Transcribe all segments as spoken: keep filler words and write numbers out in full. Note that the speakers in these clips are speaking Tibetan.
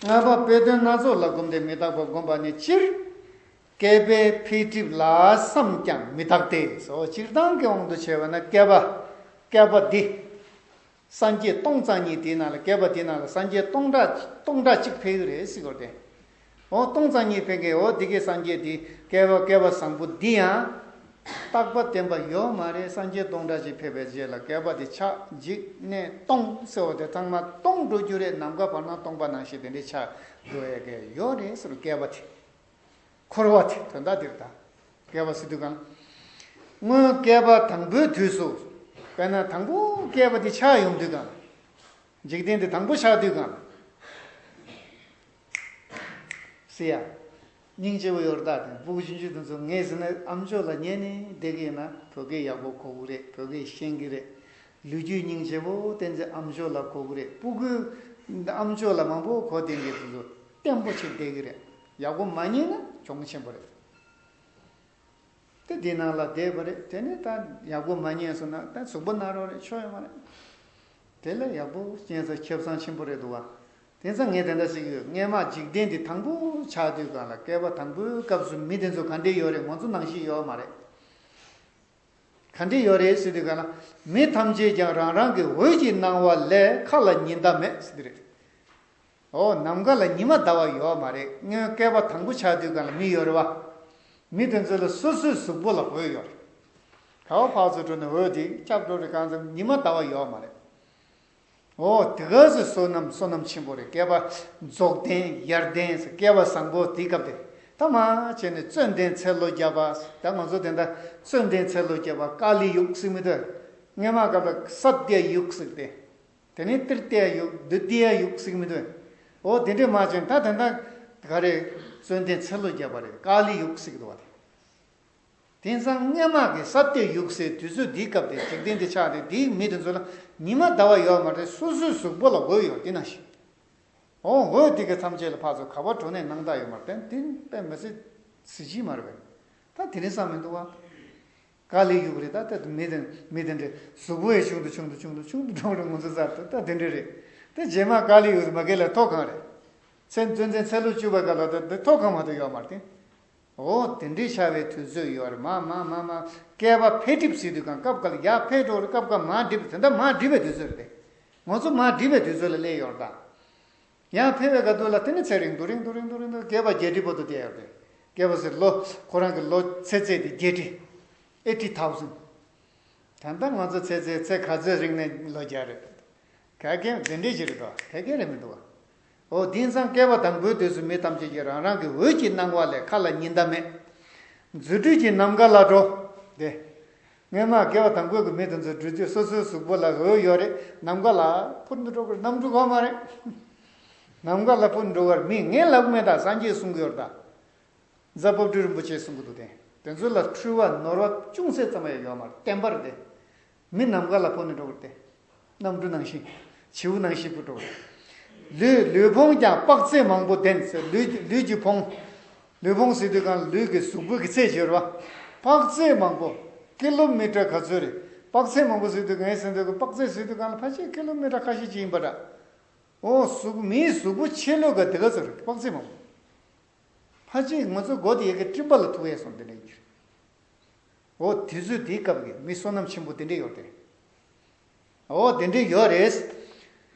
ལྔ་པ་དཔེ་དོན་སྣ་ཚོགས་ལ་བསྒོམས་ཏེ་མི་རྟག་པ་བསྒོམས་པ་ནི་སྤྱིར། བསྐལ་པའི་འཕེལ་འགྲིབ་ལ་བསམས་ཀྱང་མི་རྟག་སྟེ་སོ། སྤྱིར་བཏང་གི་དབང་དུ་བྱས་པ་ན་བསྐལ་པ། བསྐལ་པ་འདི། སངས་རྒྱས་སྟོང་རྩ་གཉིས་དེའི་ནང་ལ་བསྐལ་པ་དེའི་ནང་ལ་སངས་རྒྱས་སྟོང་ཕྲག་སྟོང་ཕྲག་གཅིག་འཕེལ་གྱི་རེད་ཟེར་གྱི་ཡོད་དེ། འོ་སྟོང་རྩ་གཉིས་འཕེལ་མཁན་འོ་འདི་གའི་སངས་རྒྱས་འདི་བསྐལ་པ་བསྐལ་པ་བཟང་པོ་འདི་ཡང་རྟག་པ་བརྟན་པ་ཡོད་མ་རེད། སངས་རྒྱས་སྟོང་ཕྲག་གཅིག་འཕེལ་བའི་རྗེས་ལ་བསྐལ་པ་འདི་ཆགས་འཇིག་གནས་སྟོང་ཟེར་བ་དེ་ཚང་མ་སྟོང་འགྲོ་རྒྱུ་རེད། ནམ་མཁའ་བར་སྣང་སྟོང་པ་ནང་བཞིན་དེ་འདྲའི་ཆགས་འགྲོ་ཡས་ཀྱི་ཡོད་རེད་ཟེར། བསྐལ་པ་དེ། འཁོར་བ་དེ་དོན་དག་འདིར་ད། བསྐལ་པ་ཟེར་དུས་གང་། སྔོན་བསྐལ་པ་དང་པོའི་དུས་སུ། དཔེར་ན་དང་པོ་བསྐལ་པ་དེ་ཆགས་ཡོང་དུས་གང་། འཇིག་རྟེན་དེ་དང་པོ་ཆགས་དུས་གང་། ཟེར་ཡ། སྙིང་རྗེ་པོ་ཡོད་རེད་ད། དེ་སྤུ་གུ་ཆུང་ཆུང་དེ་ཚོ་ངས་ཟེར་ན་ཨམ་ཅོག་ལ་ཉན་ནས་བསྡད་ཀྱི་ཡོད་ན་བོད་སྐད་ཡག་པོ་གོ་གི་རེད། བོད་སྐད་ཤེས་ཀྱི་རེད། ལོ་རྒྱུས་སྙིང་རྗེ་པོ་བསྟན་འཛིན་ཨམ་ཅོག་ལ་གོ་གི་རེད། སྤུ་གུ་ཨམ་ཅོག་ལ་མང་པོ་གོ་བསྡད་མཁན་དེ་ཚོ་བརྟན་པོ་བྱས་བསྡད་ཀྱི་རེད། ཡག་པོ་མ་ཉན་ན་གྱོང་ཆེན་པོ་རེད། དེ་འདི་ནང་ལ་བསྡད་པ་རེད། དེ་ནས་ད་ཡག་པོ་མ་ཉན་སོང་ན་ད་གཟུགས་པོ་ན་རོགས་རེད། ཆོ་ཡོད་མ་རེད། དེ་ལ་ཡག་པོ་སྐྱེས་ཚ་ཁེ་བཟང་ཆེན་པོ་རེད་འདུག་བ། དེང་སང་ངས་དེ་འདྲ་ཞིག་ཡོད། སྔས་མ་འཇིག་རྟེན་འདི་དང་པོ་ཆགས་དུས་གང་ལ་བསྐལ་པ་དང་པོའི་སྐབས་སུ་མི་དེ་ཚོ་ག་འདྲས་ཡོད་རེད། ང་ཚོ་ནང་བཞིན་ཡོད་མ་རེད། ག་འདྲས་ཡོད་རེད་ཟེར་དུས་གང་ལ། མི་ཐམས་ཅད་ཀྱང་རང་རང་གི་འོད་ཀྱི་སྣང་བ་ལས་མཁའ་ལ་ཉི་ཟླ་མེད་ཟེར་དུས་རེད། འོ་ནམ་མཁའ་ལ་ཉི་མ་ཟླ་བ་ཡོད་མ་རེད། སྔོན་བསྐལ་པ་དང་པོ་ཆགས་དུས་གང་ལ་མི་ཡོད་རེད་བ། མི་དེ་ཚོ་ལ་སོ་སོའི་གཟུགས་པོ་ལ་འོད་ཡོད་རེད། ག་བ་ཕར་ཚུར་འགྲོ་ནས་འོད་དེ་ཁྱབ་འགྲོ་རེད། གང་ཚེ་ཉི་མ་ཟླ་བ་ཡོད་མ་རེད། འོ་དེ་ག་ཚོད་བསོད་ནམས་བསོད་ནམས་ཆེན་པོ་རེད། བསྐལ་པ་རྫོགས་ལྡན་ཡར་ལྡན་ཟེར་བསྐལ་པ་བཟང་པོ་དེའི་སྐབས་དེ། ད་མ་བྱས་ནས་བརྩོན་ལྡན་ཚེ་ལོ་བརྒྱ་པ། ད་ང་ཚོ་དེ་འདྲ་བརྩོན་ལྡན་ཚེ་ལོ་བརྒྱ་པ་ཀ་ལི་ཡུག་ཟེར་མི་འདུག་སྔོན་མ་སྐབས་ལ་ས་ཏྱ་ཡུག་ཟེར་ཏེ། དེ་ནས་ཏྲི་ཏྱ་ཡུག་དུ་ཏི་ཡ་ཡུག་ཟེར་གྱི་མི་འདུག་འོ་དེ་འདྲས་མ་བྱས་ད་དེ་འདྲ་ག་རེ་བརྩོན་ལྡན་ཚེ་ལོ་བརྒྱ་པ་རེད། ཀ་ལི་ཡུག་ཟེར་གྱི་འདུག་བ་དེ། དེང་སང་སྔོན་མ་གི་ས་ཏྱ་ཡུག་ཟེར་དུས་ཚོད་འདིའི་སྐབས་དེ་འཇིག་རྟེན་འདི་ཆགས་ཏེ་འདིའི་མི་དེ་ཚོ་ལ་ཉི་མ་ཟླ་བ་ཡོད་མ་རེད། སོ་སོའི་གཟུགས་པོ་ལ་འོད་ཡོད་དེ་ནང་བཞིན། འོ་འོད་དེ་གི་ཐམས་ཅད་ལ་ཕར་ཚུར་ག་པར་འགྲོ་ནས་སྣང་དག་ཡོད་མ་རེད། དེ་དཔེ་མི་སྲིད་གཟི་བརྗིད་མ་རེད་པས། ད་དེ་རིང་སང་མི་འདུག་བ། ཀ་ལི་ཡུག་རེད། ད་ལྟ་མི་དེ་མི་དེ་འདྲས་གཟུགས་པོ་ཡང་ཆུང་དུ་ཆུང་དུ་ཆུང་དུ་ཆུང་དུ་འགྲོ་རེད། ང་ཚོ་ཚར་དུ་ད་དེ་འདྲས་རེད། དེ་རྗེས་མ་ཀ་ལི་ཡུག་མ་གི་ལ་ཐོག་གང་རེད། ཚེ་བཙུན་ཚེ་ཚེ་ལོ་བཅུ་པ་ག་ལ་ད་དེ་ཐོག་གང་མ་གཏོགས་ཡོད་མ་རེད་དེ། འོ་དེ་འདྲས་ཆགས་པའི་དུས་ཚོད་ཡོད་རེད། མ་མ་མ་མ་བསྐལ་པ་འཕེལ་འགྲིབ་ཟེར་དུས་གང་སྐབས་འགའ་ལ་ཡར་འཕེལ་འགྲོ་རེད། སྐབས་འགའ་མར་འགྲིབ་དེ་འདྲ་མར་འགྲིབ་པའི་དུས་ཚོད་རེད་དེ། ང་ཚོ་མར་འགྲིབ་པའི་དུས་ཚོད་ལ་སླེབས་ཡོད་རེད་ད། ཡང་འཕེལ་བའི་སྐབས་དུས་ལ་དེ་ནི་ཚེ་རིང་དུ་རིང་དུ་རིང་དུ་རིང་དུ་བསྐལ་པ་བརྒྱད་ཁྲི་བར་དུ་བསྡད་ཡོད་རེད། བསྐལ་པ་ཟེར་ལོ་ཁོ་རང་གི་ལོ་ཚེ་ཚད་དེ་བརྒྱད་ཁྲི། eighty thousand། ད་ལྟ་ང་ཚོ་ཚེ་ཚད་ཚེ་ག་ཚོད་རིང་ནས་ལོ་བརྒྱ་རེད། ག་གེ་དེ་འདྲས་ཞིག་རེད་དོ། ག་གེ་རེད་མི་འདུག་བ། འོ་དེང་སང་བསྐལ་པ་དང་པོའི་དུས་སུ་མི་ཐམས་ཅད་ཀྱིས་རང་རང་གི་འོད་ཀྱི་སྣང་བ་ལས་མཁའ་ལ་ཉི་ཟླ་མེད། རྫུ་འཕྲུལ་གྱིས་ནམ་མཁའ་ལ་འགྲོ། དེ། སྔོན་མ་བསྐལ་པ་དང་པོའི་གི་མི་དེ་ཚོ་འགྲོ་དུས་སོ་སོའི་གཟུགས་པོ་ལ་འོད་ཡོད་རེད། ནམ་མཁའ་ལ་འཕུར་འགྲོ་གི་རེད། གནམ་གྲུ་གོ་མ་རེད། ནམ་མཁའ་ལ་འཕུར་འགྲོ་གི་རེད། མི་ངས་ལབ་མེད་ད། སངས་རྒྱས་གསུང་གི་ཡོད་རེད་ད། རྫ་དཔལ་སྤྲུལ་རིན་པོ་ཆེས་གསུང་གི་འདུག་དེ། དེ་ཚོ་ལ་འཁྲུལ་བ་ནོར་བ་ཅུང་ཟད་ཙམ་ཡང་ཡོད་མ་རེད། བརྟན་པ་རེད་དེ། མི་ནམ་མཁའ་ལ་འཕུར་ནས་འགྲོ་གི་རེད་དེ། གནམ་གྲུ་ནང་བཞིན། བྱིའུ་ནང་བཞིན་འཕུར་འགྲོ་གི་རེད། ལུས་ལུས་ཕུང་ཀྱང་དཔག་ཚད་མང་པོ་ལྡན་ཟེར། ལུས་ལུས་ཀྱི་ཕུང་། ལུས་ཕུང་ཟེར་དུས་གང་ལུས་ཀྱི་གཟུགས་པོ་གི་ཚད་ཡོད་རེད་བ། དཔག་ཚད་མང་པོ། ཀི་ལོ་མི་ཊར་ག་ཚོད་རེད། དཔག་ཚད་མང་པོ་ཟེར་དུས་ངས་ཟེར་དུས་དཔག་ཚད་ཟེར་དུས་གང་ལ་ཕལ་ཆེར་ཀི་ལོ་མི་ཊར་ཁ་ཤས་ཅིག་ཡིན་པ་འདྲ། འོ་གཟུགས་མིའི་གཟུགས་པོ་ཆེ་ལོས་ག་དེ་ག་ཚོད་རེད། དཔག་ཚད་མང་པོ། ཕལ་ཆེར་ང་ཚོ་མགོ་དེ་ཡ་གི་སྤྲིན་པ་ལ་ཐུག་ཡས་སོང་དེ་འདྲ་ཡིན་གྱི་རེད། འོ་དུས་ཚོད་དེའི་སྐབས་ཀྱི་མི་བསོད་ནམས་ཆེན་པོ་དེ་འདྲ་ཡོད་རེད། འོ་དེ་འདྲ་ཡོད་རེད།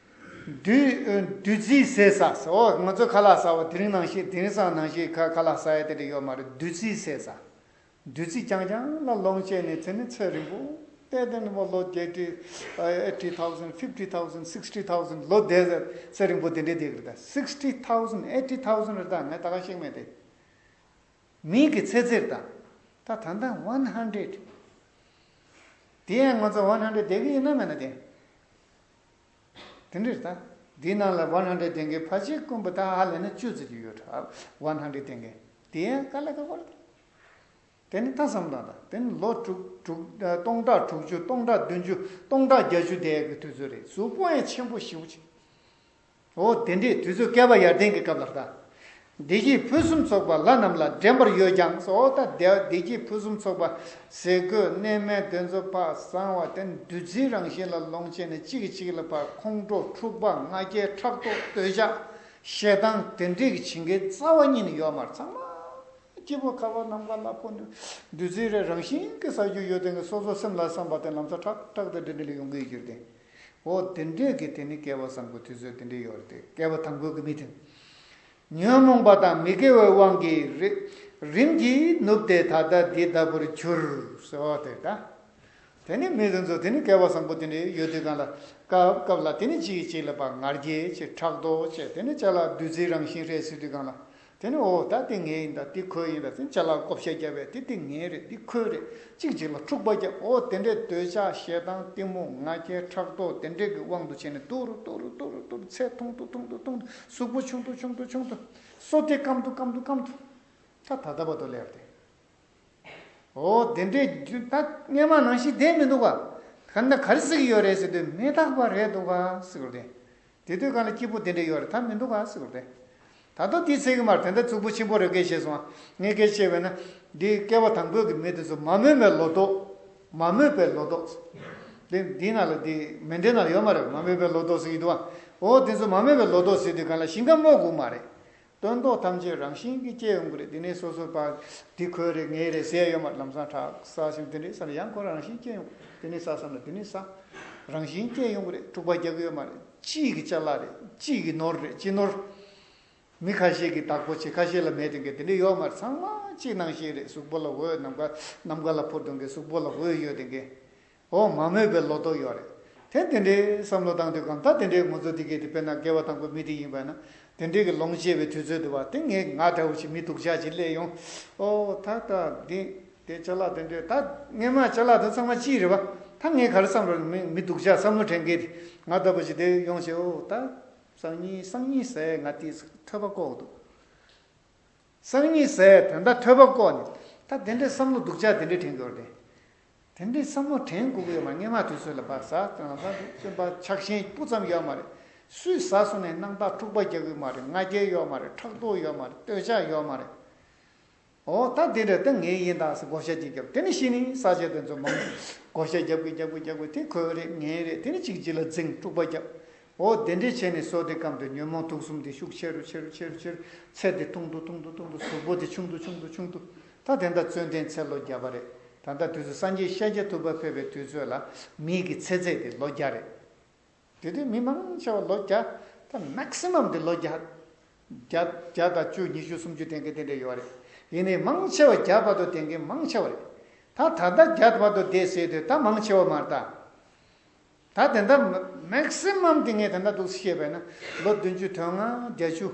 བདུད་བདུད་རྩིའི་ཟས་ཟ། འོ་ང་ཚོ་ཁ་ལག་ཟ་བ་དེ་རིང་ནང་བཞིན་དེ་རིང་སང་ནང་བཞིན་ཁ་ཁ་ལག་ཟ་ཡ་དེ་འདྲ་ཡོད་མ་རེད། བདུད་རྩིའི་ཟས་ཟ། བདུད་རྩི་རྐྱང་རྐྱང་ལ་ལོངས་སྤྱད་ནས་ཚེ་ནི་ཚེ་རིང་པོ། ཏེ་ཏེ་ནི་མོ་ལོ་བརྒྱད་ཁྲི། eighty thousand, fifty thousand, sixty thousand ལོ་བསྡད་ཚེ་རིང་པོ་དེ་འདྲས་བསྡད་ཀྱི་རེད་ད། sixty thousand, eighty thousand རེད་ད། ངས་ད་ག་ཤེས་མེད་དེ། མིའི་གི་ཚེ་ཚད་རེད་ད། ད་ད་ལྟ་one hundred། དེ་ཡང་ང་ཚོ་one hundred བསྡད་ཀྱི་ཡིན་ན་མེད་ན་དེ། དེ་འདྲས་རེད་ད། འདིའི་ནང་ལ་one hundred བསྡད་མཁན་ཕལ་ཆེར་དཀོན་པོ་ད་ཧ་ལས་ན་བཅུ་ཙམ་ཅིག་ཡོད་རེད། one hundred བསྡད་མཁན། དེ་ཡང་དཀའ་ལས་ཁག་པོ་རེད། དེ་ནི་ད་བསམ་བློ་བཏང་དང་། དེ་ནི་ལོ་དྲུག་དྲུག་སྟོང་ཕྲག་དྲུག་ཅུ། སྟོང་ཕྲག་བདུན་ཅུ། སྟོང་ཕྲག་བརྒྱད་ཅུ་དེ་གི་དུས་ཚོད་རེད། གཟུགས་པོ་ཡང་ཆེན་པོ་ཞེ་པོ་ཅིག་འོ་དེ་འདྲས་དུས་ཚོད་བསྐལ་པ་ཡར་ལྡན་གྱི་སྐབས་ལ་ད། བདེ་སྐྱིད་ཕུན་སུམ་ཚོགས་པ་ལྷ་རྣམས་ལ་འགྲན་པར་ཡོད་ཀྱང་། འོ་ད་བདེ་བདེ་སྐྱིད་ཕུན་སུམ་ཚོགས་པ་ཟས་གོས་གནས་མལ་དེ་ཚོ་ཕར་བཟང་བ་དེ་བདུད་རྩིའི་རང་བཞིན་ལ་ལོངས་སྤྱད་ནས་གཅིག་གིས་གཅིག་ལ་ཕར་ཁོང་ཁྲོ་འཁྲུག་པ་ང་རྒྱལ་ཕྲག་དོག་འདོད་ཆགས། ཞེ་སྡང་དེ་འདྲས་ཀྱི་བྱིང་རྒོད་རྩ་བ་ཉིད་ནས་ཡོད་མ་རེད། ཚང་མ་སྐྱིད་པོ་ཁ་བ་ནམ་མཁའ་ལ་འཕུར་ནས་བདུད་རྩི་རེ་རང་བཞིན་གྱིས་ཟ་རྒྱུ་ཡོད་དེ་གི་སོ་སོ་སེམས་ལ་བསམ་པ་དེ་ལམ་སང་ཁྲག་ཁྲག་དེ་འདྲ་འདྲ་ལ་ཡོང་གི་ཡོད་དེ། འོ་དེ་འདྲས་ཀྱི་དེ་ནི་བསྐལ་པ་བཟང་པོ་དུས་ཚོད་དེ་འདྲས་ཡོད་རེད་དེ། བསྐལ་པ་དང་པོའི་གི་མི་དེ། ཉོན་མོངས་པ་དང་མི་དགེ་བའི་དབང་གིས་རི་རིམ་གྱིས་ནུབ་སྟེ་ད་ལྟ་འདི་ལྟ་བུར་གྱུར་ཟེར་བ་དེ་ད། དེ་ནི་མི་དེ་ཚོ་དེ་ནི་བསྐལ་པ་བཟང་པོ་དེ་འདྲའི་ཡོད་དུས་གང་ལ་སྐབས་སྐབས་ལ་དེ་ནི་གཅིག་གིས་གཅིག་ལ་ཕར་ང་རྒྱལ་བྱེད། ཕྲག་དོག་བྱེད། དེ་ནི་ཅ་ལག་བདུད་རྩི་རང་བཞིན་རེད་ཟེར་དུས་གང་ལ་དེ་ནི་འོ་ད་དེ་ངའི་ཡིན་ད། དེ་ཁོའི་ཡིན་ད་ཟེར་ཅ་ལག་བགོ་བཤའ་རྒྱབ་པས། དེ་དེ་ངའི་རེད། འདི་ཁོའི་རེད། གཅིག་གཅིག་ལ་འཁྲུག་པ་རྒྱབ། འོ་དེ་འདྲའི་འདོད་ཆགས་ཞེ་སྡང་གཏི་མུག་ང་རྒྱལ་ཕྲག་དོག་དེ་འདྲའི་གི་དབང་དུ་བྱས་ནས་ཏོག་རུ་ཏོག་རུ་ཏོག་རུ་ཏོག་རུ་ཚད་ཐུང་དུ་ཐུང་དུ་ཐུང་དུ་གཟུགས་པོ་ཆུང་དུ་ཆུང་དུ་ཆུང་དུ་སོ་དེ་སྐམ་དུ་སྐམ་དུ་སྐམ་དུ་ད་ད་ལྟ་བར་དུ་སླེབས་ཏེ། འོ་དེ་འདྲའི་རྒྱུ་ད་སྔས་མ་ནང་བཞིན་བསྡད་མི་འདུག་ག། ག་ན་ག་རེ་ཟེར་གྱི་ཡོད་རེད་ཟེར་དུས་མི་རྟག་པ་རེད་འདུག་ག་ཟེར་གྱི་རེད། དེ་དུས་གང་ལ་སྐྱིད་པོ་དེ་འདྲ་ཡོད་རེད། ད་མི་འདུག་ག་ཟེར་གྱི་རེད། ད་དུང་དེ་ཚེ་གི་མར་དེ་འདྲ་གཟུགས་པོ་ཆེན་པོ་རེ་སྐད་བཤད་སོང་ང་། ངས་སྐད་བཤད་པས་ན་འདི་བསྐལ་པ་དང་པོའི་གི་མི་དེ་ཚོ་མ་རྨོས་པའི་ལོ་ཏོག་མ་རྨོས་པའི་ལོ་ཏོག་འདི་འདི་ནང་ལ་འདི་མཎྜལ་ནང་ལ་ཡོད་མ་རེད། མ་རྨོས་པའི་ལོ་ཏོག་ཟེར་གྱི་འདུག་ག། འོ་དེ་ཚོ་མ་རྨོས་པའི་ལོ་ཏོག་ཟེར་དུས་གང་ལ་ཞིང་ཁ་རྨོ་དགོས་མ་རེད། སྟོན་ཐོག་ཐམས་ཅད་རང་བཞིན་གྱིས་སྐྱེ་ཡོང་གི་རེད། དེ་ནས་སོ་སོ་པ་འདི་ཁོའི་རེད་ངའི་རེད་ཟེར་ཡ་ཡོད་མ་རེད། ལམ་སང་ཁྲག་ཟ་ཞིང་དེ་འདྲའི་ས་ལ་ཡང་ཁོ་རང་བཞིན་སྐྱེ་ཡོང་། དེ་ནས་ཟ་བསམ་ན་དེ་ནས་ཟ། རང་བཞིན་སྐྱེ་ཡོང་གི་རེད། འཁྲུག་པ་རྒྱག་གི་ཡོད་མ་རེད། གཅིག་གི་ཅ་ལག་རེད། གཅིག་གི་ནོར་རེད། གཅིག་ནོར། མི་ཁ་ཤས་ཀྱིས་བདག་པོ་བྱེད། ཁ་ཤས་ལ་མེད་དེ་འགའི་དེ་འདྲའི་ཡོད་མ་རེད། ཚང་མ་གཅིག་ནང་བཞིན་རེད། གཟུགས་པོ་ལ་འོད། ནམ་མཁའ་ནམ་མཁའ་ལ་འཕུར་དུས་འགའི་གཟུགས་པོ་ལ་འོད་ཡོད་དེ་འགའི། འོ་མ་རྨོས་པའི་ལོ་ཏོག་ཡོད་རེད། དེ་དེ་འདྲའི་བསམ་བློ་བཏང་དུས་གང་ལྟར་དེ་འདྲའི་ང་ཚོ་དེ་གས་དེ་དཔེར་ན་བསྐལ་པ་དང་པོ་མི་དེ་ཡིན་པ་ན་དེ་འདྲའི་གི་ལོངས་སྤྱད་པའི་དུས་ཚོད་དུ་བ་དེ་ངས་ང་འདྲ་བོ་ཞིག་མི་སྡུག་ཅག་ཅིག་སླེབས་ཡོང་། འོ་ད་ད་འདི་དེ་ཅ་ལག་དེ་འདྲའི་ད་སྔས་མ་ཅ་ལག་དེ་ཚང་མ་གཅིག་རེད་བ། ད་ངས་ག་རེ་བསམ་རོགས། མི་མི་སྡུག་ཅག་བསམ་བློ་དྲན་མཁན་དེ་ང་ལྟ་བུ་ཞིག་དེ་ཡོང་བྱས། འོ་ད་སང་ཉིན་སང་ཉིན་ཟས་ང་དེ་ཐོད་པ་བཀོག་འདུག། སང་ཉིན་ཟས་དེ་འདྲ་ཐོད་པ་བཀོག་ནས་ད་དེ་འདྲའི་བསམ་བློ་སྡུག་ཅག་དེ་འདྲའི་དྲན་གྱི་ཡོད་རེད། དེ་འདྲའི་བསམ་བློ་དྲན་དགོས་ཀྱི་ཡོད་མ་རེད། སྔས་མ་དུས་ཚོད་ལ་ཕར་ཟ་དང་ད་བཙོན་པ་ཆགས་ཞེན་སྤུ་ཙམ་ཡོད་མ་རེད། སུས་ཟ་སོང་ནས་སྣང་དག་འཁྲུག་པ་རྒྱག་གི་མ་རེད། ང་རྒྱལ་ཡོད་མ་རེད། ཕྲག་དོག་ཡོད་མ་རེད། འདོད་ཆགས་ཡོད་མ་རེད། འོ་ད་དེ་འདྲ་ད་ངའི་ཡིན་ད་ཟེར་བགོ་བཤའ་ཅིག་བརྒྱབ། དེ་ནས་གཞི་ནས་ས་ཆ་དེ་ཚོ་མང་བགོ་བཤའ་རྒྱབ་གི་རྒྱབ་གི་རྒྱབ་གི་དེ་ཁོའི་རེད་ངའི་རེད། དེ་ནས་གཅིག་གཅིག་ལ་འཛིང་། འཁྲུག་པ་རྒྱབ། འོ་དེ་འདྲས་བྱས་ནས་སོ་དེ་སྐམ་དུས་ཉོན་མོངས་དུག་གསུམ་དེ་ཤུགས་ཆེ་རུ་ཆེ་རུ་ཆེ་རུ་ཆེ་རུ། ཚད་དེ་ཐུང་དུ་ཐུང་དུ་ཐུང་དུ། གཟུགས་པོ་དེ་ཆུང་དུ་ཆུང་དུ་ཆུང་དུ། ད་དེ་འདྲ་བཙུན་ལྡན་ཚེ་ལོ་བརྒྱ་པ་རེད། ད་ལྟ་དུས་ཚོད་སངས་རྒྱས་ཤཱཀྱ་ཐུབ་པ་ཕེབས་པའི་དུས་ཚོད་ལ་མིའི་གི་ཚེ་ཚད་དེ་ལོ་བརྒྱ་རེད། དེ་དུས་མི་མང་ཆེ་བ་ལོ་བརྒྱ། ད་མེག་སི་མམ་དེ་ལོ་བརྒྱ། བརྒྱ་བརྒྱ་དང་བཅུ་ཉི་ཤུ་སུམ་ཅུ་ལྡན་མཁན་དེ་འདྲ་ཡོད་རེད། ཡིན་ནའི་མང་ཆེ་བ་བརྒྱ་བར་དུ་ལྡན་མཁན་མང་ཆེ་བ་རེད། ད་ད་ལྟ་བརྒྱ་བར་དུ་བསྡད་ཟེར་དུས་ད་མང་ཆེ་བ་མ་རེད་ད། ད་དེ་འདྲ་མེག་སི་མམ་དེ་ངས་དེ་འདྲ་འདུག་བཤད་པས་ན་ལོ་བདུན་ཅུ་དོན་ལྔ་བརྒྱད་ཅུ།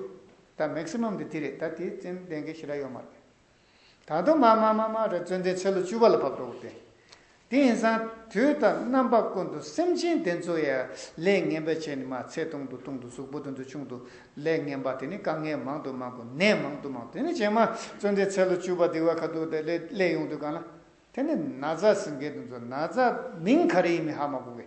ད་མེག་སི་མམ་དེ་དེ་རེད། ད་དེ་ཙམ་ལྡན་མཁན་ཞེ་དྲག་ཡོད་མ་རེད། ད་དུང་མ་མ་མ་མ་རེད། བཙུན་ལྡན་ཚེ་ལོ་བཅུ་པ་ལ་བབས་འགྲོ་གི་རེད། དེ་ཡིན་ཙང་དུས་དང་རྣམ་པ་ཀུན་ཏུ་སེམས་ཅན་དེ་ཚོ་ཡ་ལས་ངན་པ་བྱས་ནས་མ་ཚེ་ཐུང་དུ་ཐུང་དུ། གཟུགས་པོ་དེ་ཚོ་ཆུང་དུ། ལས་ངན་པ་དེ་ནི་དཀའ་ངལ་མང་དུ་མང་དུ། ནད་མང་དུ་མང་དུ། དེ་ནི་རྗེས་མ་བཙུན་ལྡན་ཚེ་ལོ་བཅུ་པ་དེ་བ་ཁ་ཐུག་དེ་སླེབས་སླེབས་ཡོང་དུས་གང་ལ། དེ་ནི་ན་ཚ་ཟེར་མཁན་དེ་ཚོ་ན་ཚ་མིང་ག་རེ་ཡིན་མིན་ཧ་མ་གོ་གི།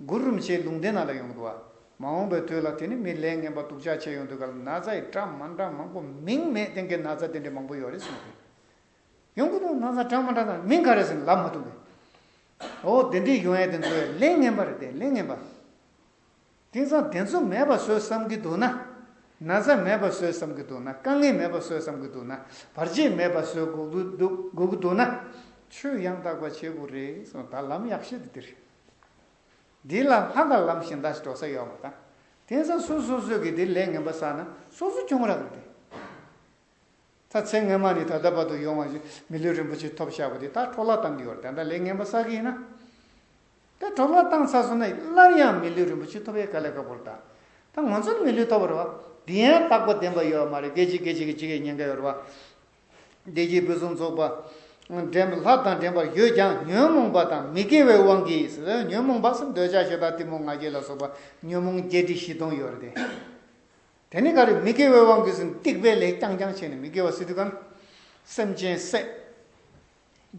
གུ་རུ་རིན་པོ་ཆེའི་ལུང་བསྟན་ནང་ལ་ཡོང་འདུག་བ། མ་འོངས་པའི་དུས་ལ་དེ་ནི་མི་ལས་ངན་པ་སྡུག་ཅག་བྱས་ཡོང་དུས་ག་ལ་ན་ཚ་ཡི་འདྲ་མ་འདྲ་མང་པོ། མིང་མེད་དེ་འདྲའི་ན་ཚ་དེ་འདྲའི་མང་པོ་ཡོད་རེད་གསུངས་ཏེ། ཡོང་གི་འདུག། ན་ཚ་འདྲ་མ་འདྲ་དང་མིང་ག་རེ་ཟེར་ན་ལབ་མ་ཐུབ་པས། འོ་དེ་འདྲའི་ཡོང་ཡས་དེ་ཚོ་ལས་ངན་པ་རེད་དེ། ལས་ངན་པ། དེང་སང་དེ་ཚོ་མེད་པ་བཟོས་བསམ་གྱི་འདུག་ན། ན་ཚ་མེད་པ་བཟོས་བསམ་གྱི་འདུག་ན། དཀའ་ངལ་མེད་པ་བཟོས་བསམ་གྱི་འདུག་ན། བར་ཆད་མེད་པ་བཟོས་དགོས་ཀྱི་འདུག་དགོས་ཀྱི་འདུག་ན། ཆོས་ཡང་དག་པ་བྱེད་དགོས་རེད་གསུངས། ད་ལམ་ཡག་ཤོས་དེ་འདི་རེད། འདི་ལ་ལྷ་དང་ལམ་གཞན་དག་འགྲོ་ས་ཡོད་མ་རེད་ད། དེང་སང་སོ་སོ་སོ་གིས་འདི་ལས་ངན་པ་བསགས་ན་སོ་སོ་གྱོང་རག་གི་རེད། ད་ཚེ་སྔ་མ་ནས་ད་ལྟ་བར་དུ་ཡོང་བ་ཞིག་མི་ལུས་རིན་པོ་ཆེ་ཐོབ་བཞག་པ་དེ་ད་འཕྲོ་བརླག་བཏང་གི་ཡོད་རེད། ད་ལྟ་ལས་ངན་པ་བསགས་ཀྱི་ཡིན་ན། ད་འཕྲོ་བརླག་བཏང་ཚར་སོང་ན་སླར་ཡང་མི་ལུས་རིན་པོ་ཆེ་ཐོབ་ཡས་དཀའ་ལས་ཁག་པོ་རེད་ད། ད་ང་ཚོ་ནི་མི་ལུས་ཐོབ་པ་རེད་བ། འདི་ཡང་རྟག་པ་བདེན་པ་ཡོད་མ་རེད། སྐད་ཅིག་སྐད་ཅིག་གིས་འཆི་གི་ཉེན་ཁ་ཡོད་རེད་བ། བདེ་སྐྱིད་ཕུན་སུམ་ཚོགས་པ་འདྲེན་ལྷ་དང་འདྲེན་པར་འོས་ཀྱང་ཉོན་མོངས་པ་དང་མི་དགེ་བའི་དབང་གིས། ཉོན་མོངས་པ་ཟེར་འདོད་ཆགས་ཞེ་སྡང་གཏི་མུག་ང་རྒྱལ་ལ་སོགས་པ་ཉོན་མོངས་བརྒྱད་ཁྲི་བཞི་སྟོང་ཡོད་རེད་དེ། དེ་ནི་ག་རེ། མི་དགེ་བའི་དབང་གིས་ཟེར་ན་སྡིག་པའི་ལས་རྐྱང་རྐྱང་བྱས་ནས། མི་དགེ་བ་ཟེར་དུས་གང་། སེམས་ཅན་བསད།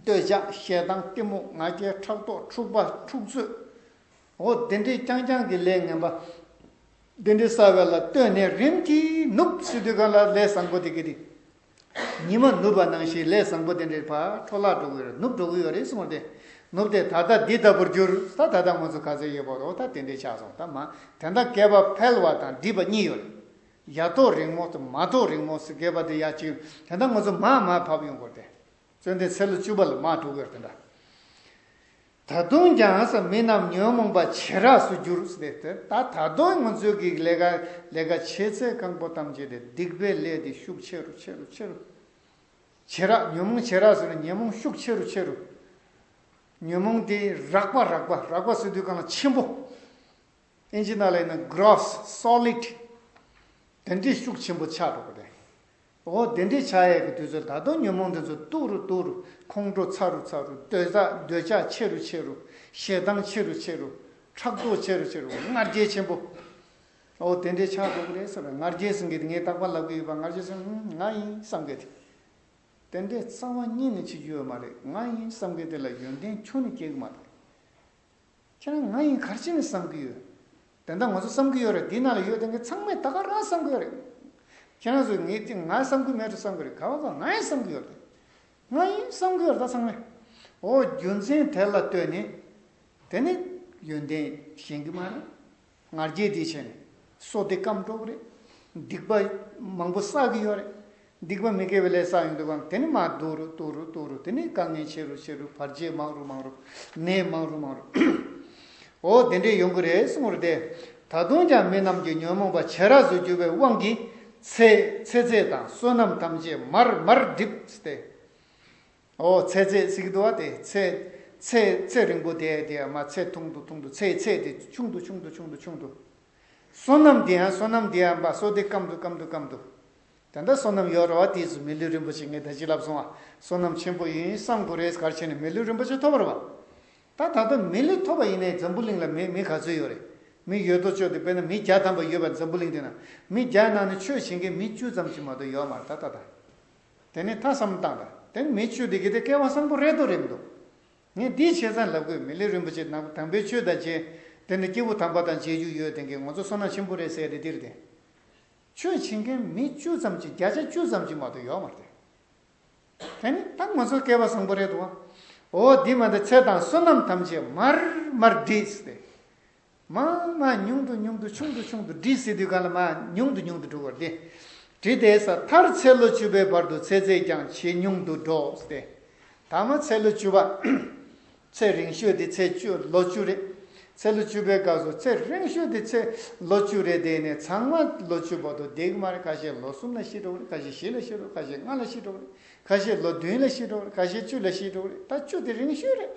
འདོད་ཆགས་ཞེ་སྡང་གཏི་མུག་ང་རྒྱལ་ཕྲག་དོག་འཁྲུག་པ་འཁྲུག་རྩོད། འོ་དེ་འདྲའི་རྐྱང་རྐྱང་གི་ལས་ངན་པ་དེ་འདྲའི་བསགས་པ་ལ་ལྟོས་ནས་རིམ་གྱིས་ནུབ་ཟེར་དུས་གང་ལ་ལས་བཟང་པོ་དེ་གི་དེ། ཉི་མ་ནུབ་པ་ནང་བཞིན་ལས་བཟང་པོ་དེ་འདྲའི་ཕར་འཕྲོ་བརླག་འགྲོ་གི་ཡོད་རེད། ནུབ་འགྲོ་གི་ཡོད་རེད་གསུངས་ཏེ། ནུབ་སྟེ་ད་ལྟ་འདི་ལྟ་བུར་གྱུར། ད་ད་ལྟ་ང་ཚོ་ག་ཚོད་ཡོད་པ་རེད། ད་དེ་འདྲའི་ཆགས་སོང་། ད་མ་དེ་འདྲ་བསྐལ་པ་འཕེལ་བ་དང་འགྲིབ་པ་གཉིས་ཡོད་རེད། ཡ་ཐོག་རིང་མོ་དང་མ་ཐོག་རིང་མོ་ཟེར་མཁས་པ་དེ་ཡ་གཅིག་དེ་འདྲ་ང་ཚོ་མར་མར་བབས་ཡོང་དགོས་ཏེ། བརྩོན་ལྡན་ཚེ་ལོ་བཅུ་པ་ལ་མར་འགྲོ་དགོས་དེ་འདྲ། ད་དུང་ཀྱང་ས་མི་རྣམས་ཉོན་མོངས་པ་བྱེ་བྲག་སུ་འགྱུར་ཟེར་ཏེ། ད་ད་དུང་ང་ཚོའི་གི་ལས་ཀ་ལས་ཀ་བྱེད་ཚད་རྐང་པ་ཐམས་ཅད་དེ་སྡིག་པའི་ལས་དེ་ཤུགས་ཆེ་རུ་ཆེ་རུ་ཆེ་རུ། བྱེ་བྲག་ཉོན་མོངས་བྱེ་བྲག་ཟེར་ན་ཉོན་མོངས་ཤུགས་ཆེ་རུ་ཆེ་རུ། ཉོན་མོངས་དེ་རགས་པ་རགས་པ་རགས་པ་ཟེར་དུས་གང་ལ་ཆེན་པོ། ཨིན་ཇི་ནང་ལ་ཡིན་ན་gross, solid། དེ་འདྲའི་ཤུགས་ཆེན་པོ་ཆགས་འགྲོ་གི་རེད། འོ་དེ་འདྲའི་ཆགས་ཡས་ཀྱི་དུས་ཚོད་ད་དུང་ཉོན་མོངས་དེ་ཚོ་སྡུག་རུ་སྡུག་རུ། ཁོང་ཁྲོ་ཚ་རུ་ཚ་རུ། འདོད་ཆགས་འདོད་ཆགས་ཆེ་རུ་ཆེ་རུ། ཞེ་སྡང་ཆེ་རུ་ཆེ་རུ། ཕྲག་དོག་ཆེ་རུ་ཆེ་རུ། ང་རྒྱལ་ཆེན་པོ། འོ་དེ་འདྲའི་ཆགས་འགྲོ་གི་རེད་ཟེར་བས། ང་རྒྱལ་ཟེར་མཁན་དེ་ངས་རྟག་པར་ལབ་ཀྱི་ཡོད་པ། ང་རྒྱལ་ཟེར་ང་ཡིན་བསམ་མཁན་དེ། དེ་འདྲའི་རྩ་བ་ཉིད་ནས་བྱེད་རྒྱུ་ཡོད་མ་རེད། ང་ཡིན་བསམ་མཁན་དེ་ལ་ཡོན་ཏན་ཁྱོན་ནས་སྐྱེ་གི་མ་རེད། ཁྱེད་རང་ང་ཡིན་ག་རེ་བྱས་ནས་བསམ་གྱི་ཡོད། དེ་འདྲ་ང་ཚོ་བསམ་གྱི་ཡོད་རེད། འདི་ནང་ལ་ཡོད་དེ་གི་ཚང་མས་ད་ག་རང་བསམ་གྱི་ཡོད་རེད། ཁྱེད་རང་ཚོས་ངས་དེ་ང་བསམ་གྱི་མེད་དུ་བསམ་གྱི་རེད། ག་བ་ག་ང་ཡིན་བསམ་གྱི་ཡོད་རེད། ང་ཡིན་བསམ་གྱི་ཡོད་རེད། ད་ཚང་མས། འོ་རྒྱུ་མཚན་དེ་ལ་ལྟོས་ནས། དེ་ནི་ཡོན་ཏན་ཞན་གྱི་མ་རེད། ང་རྒྱལ་དེ་བྱས་ནས་སོ་དེ་སྐམ་འགྲོ་གི་རེད། སྡིག་པ་མང་པོ་བསགས་ཀྱི་ཡོད་རེད། སྡིག་པ་མི་དགེ་བའི་ལས་བསགས་ཡོང་དུས་གང་དེ་ནི་མར་སྡུག་རུ་སྡུག་རུ་སྡུག་རུ། དེ་ནི་དཀའ་ངལ་ཆེ་རུ་ཆེ་རུ། བར་ཆད་མང་རུ་མང་རུ། ནད་མང་རུ་མང་རུ། འོ་དེ་འདྲས་ཡོང་གི་རེད་གསུངས་རེད་དེ། ད་དུང་ཀྱང་མི་རྣམས་ཀྱི་ཉོན་མོངས་པ་བྱེ་བྲག་ཏུ་གྱུར་པའི་དབང་གིས་ཚེ་ཚེ་ཚད་དང་བསོད་ནམས་ཐམས་ཅད་མར་མར་འགྲིབ་སྟེ། ཨོ་ཚེ་ཚད་ཟེར་གྱི་འདུག་བ། དེ་ཚེ་ཚེ་ཚེ་རིང་པོ་དེ་དེ་མར་ཚེ་ཐུང་དུ་ཐུང་དུ། ཚེ་ཚད་དེ་ཆུང་དུ་ཆུང་དུ་ཆུང་དུ་ཆུང་དུ། བསོད་ནམས་དེ་ཡང་བསོད་ནམས་དེ་ཡང་མར་སོ་དེ་སྐམ་དུ་སྐམ་དུ་སྐམ་དུ། ད་ལྟ་བསོད་ནམས་ཡོད་རེད་བ། དེ་ཚོ་མི་ལུས་རིན་པོ་ཆེ་ངས་ད་ཅི་ལབ་སོང་བ། བསོད་ནམས་ཆེན་པོ་ཡིན་བསམ་དགོས་རེད། ག་རེ་བྱས་ནས་མི་ལུས་རིན་པོ་ཆེ་ཐོབ་པ་རེད་བ། ད་ད་ལྟ་མི་ལུས་ཐོབ་པ་ཡིན་ནའི་འཛམ་བུ་གླིང་ལ་མི་མི་ག་ཚོད་ཡོད་རེད། མི་ཡོད་དོ་ཅོག་དེ་དཔེར་ན་མི་བརྒྱ་ཐམ་པ་ཡོད་པ་འཛམ་བུ་གླིང་དེ་ན། མི་བརྒྱ་ནང་ནས་ཆོས་བྱེད་མཁན་མི་བཅུ་ཙམ་ཅིག་མ་གཏོགས་ཡོད་མ་རེད་ད་ད་ད། དེ་ནས་ད་བསམ་བློ་བཏང་དང་། དེ་ནས་མི་བཅུ་དེ་གི་དེ་སྐལ་བ་བཟང་པོ་རེད་དོ་རེད་མི་འདུག་ངས་འདིའི་ཆེ་ཚང་ལབ་དགོས། མི་ལུས་རིན་པོ་ཆེ་ནང་དམ་པའི་ཆོས་དང་བཅས། དེ་ནས་སྐྱེས་བུ་དམ་པ་དང་མཇལ་རྒྱུ་ཡོད། དེ་གི་ང་ཚོ་བསོད་ནམས་ཆེན་པོ་རེད་ཟེར་དེ་འདིར་དེ། ཆོས་བྱེད་མཁན་མི་བཅུ་ཙམ་ཅིག་བརྒྱ་ཆ་བཅུ་ཙམ་ཅིག་མ་གཏོགས་ཡོད་མ་རེད། དེ་ནི་ད་ང་ཚོ་སྐལ་བ་བཟང་པོ་རེད་དོ། འོ་འདི་མ་གཏོགས་ཚེ་དང་བསོད་ནམས་ཐམས་ཅད་མར་མར་འགྲིབ་སྟེ། མར་མར་ཉུང་དུ་ཉུང་དུ་ཆུང་དུ་ཆུང་དུ་འགྲིབ་ཟེར་དུས་གང་ལ་མར་ཉུང་དུ་ཉུང་དུ་འགྲོ་བར་དེ། འགྲིབ་སྟེ་ས་མཐར་ཚེ་ལོ་བཅུ་པའི་བར་དུ་ཚེ་ཚད་ཀྱང་ཇེ་ཉུང་དུ་འགྲོ་སྟེ། ཐ་མ་ཚེ་ལོ་བཅུ་པ། ཚེ་རིང་ཤོས་དེ་ཚེ་བཅུ་ལོ་བཅུ་རེད། ཚེ་ལོ་བཅུ་པའི་སྐབས་སུ་ཚེ་རིང་ཤོས་དེ་ཚེ་ལོ་བཅུ་རེད། དེ་ནས་ཚང་མ་ལོ་བཅུ་བར་དུ་བསྡད་ཀྱི་མ་རེད། ཁ་ཤས་ལོ་གསུམ་ལ་ཤི་འགྲོ་གི་རེད། ཁ་ཤས་བཞི་ལ་ཤི་འགྲོ། ཁ་ཤས་ལྔ་ལ་ཤི་འགྲོ་གི་རེད། ཁ་ཤས་ལོ་བདུན་ལ་ཤི་འགྲོ་གི་རེད། ཁ་ཤས་བཅུ་ལ་ཤི་འགྲོ་གི་རེད། ད་བཅུ་དེ་རིང་ཤོས་རེད།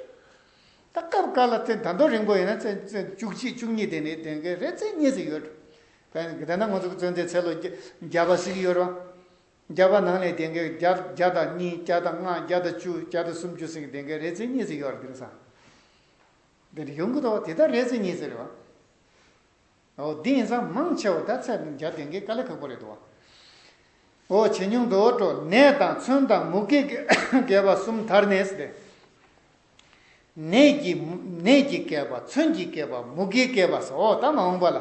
ད་སྐབས་འགའ་ལ་ཚེ་ད་དུང་རིང་པོ་ཡིན་ན་ཚེ་ཚེ་བཅུ་གཅིག་བཅུ་གཉིས་དེ་ནས་དེ་འགའི་རེ་ཚེ་གཉིས་ཚེ་ཡོད་འགྲོ། དཔེར་ན་ད་ལྟ་ང་ཚོ་གི་བརྩོན་འགྲུས་ཚེ་ལོ་བརྒྱ་བརྒྱ་པ་ཟེར་གྱི་ཡོད་རེད་བ། བརྒྱ་པ་ནང་ནས་དེ་འགའི་བརྒྱ་བརྒྱ་དང་གཉིས། བརྒྱ་དང་ལྔ། བརྒྱ་དང་བཅུ། བརྒྱ་དང་སུམ་ཅུ་ཟེར་གྱི་དེ་འགའི་རེ་ཚེ་གཉིས་ཚེ་ཡོད་རེད། དེ་རེད་ས། དེ་འདྲ་ཡོང་གི་འདུག་བ། དེ་ད་རེ་ཚེ་གཉིས་ཚེ་རེད་བ། འོ་འདི་ཡིན་ཙང་མང་ཆེ་བ་ད་ཚེ་བརྒྱ་དེ་འགའི་དཀའ་ལས་ཁག་པོ་རེད་འདུག་བ། འོ་ཇེ་ཉུང་དུ་འགྲོ། ནད་དང་མཚོན་དང་མུ་གེ་བསྐལ་པ་གསུམ་མཐར་ནས་ཟེར་ཏེ། ནད་ཀྱི་ནད་ཀྱི་བསྐལ་པ། མཚོན་གྱི་བསྐལ་པ། མུ་གེའི་བསྐལ་པ་ཟེར། འོ་ད་མ་འོངས་པ་ལ།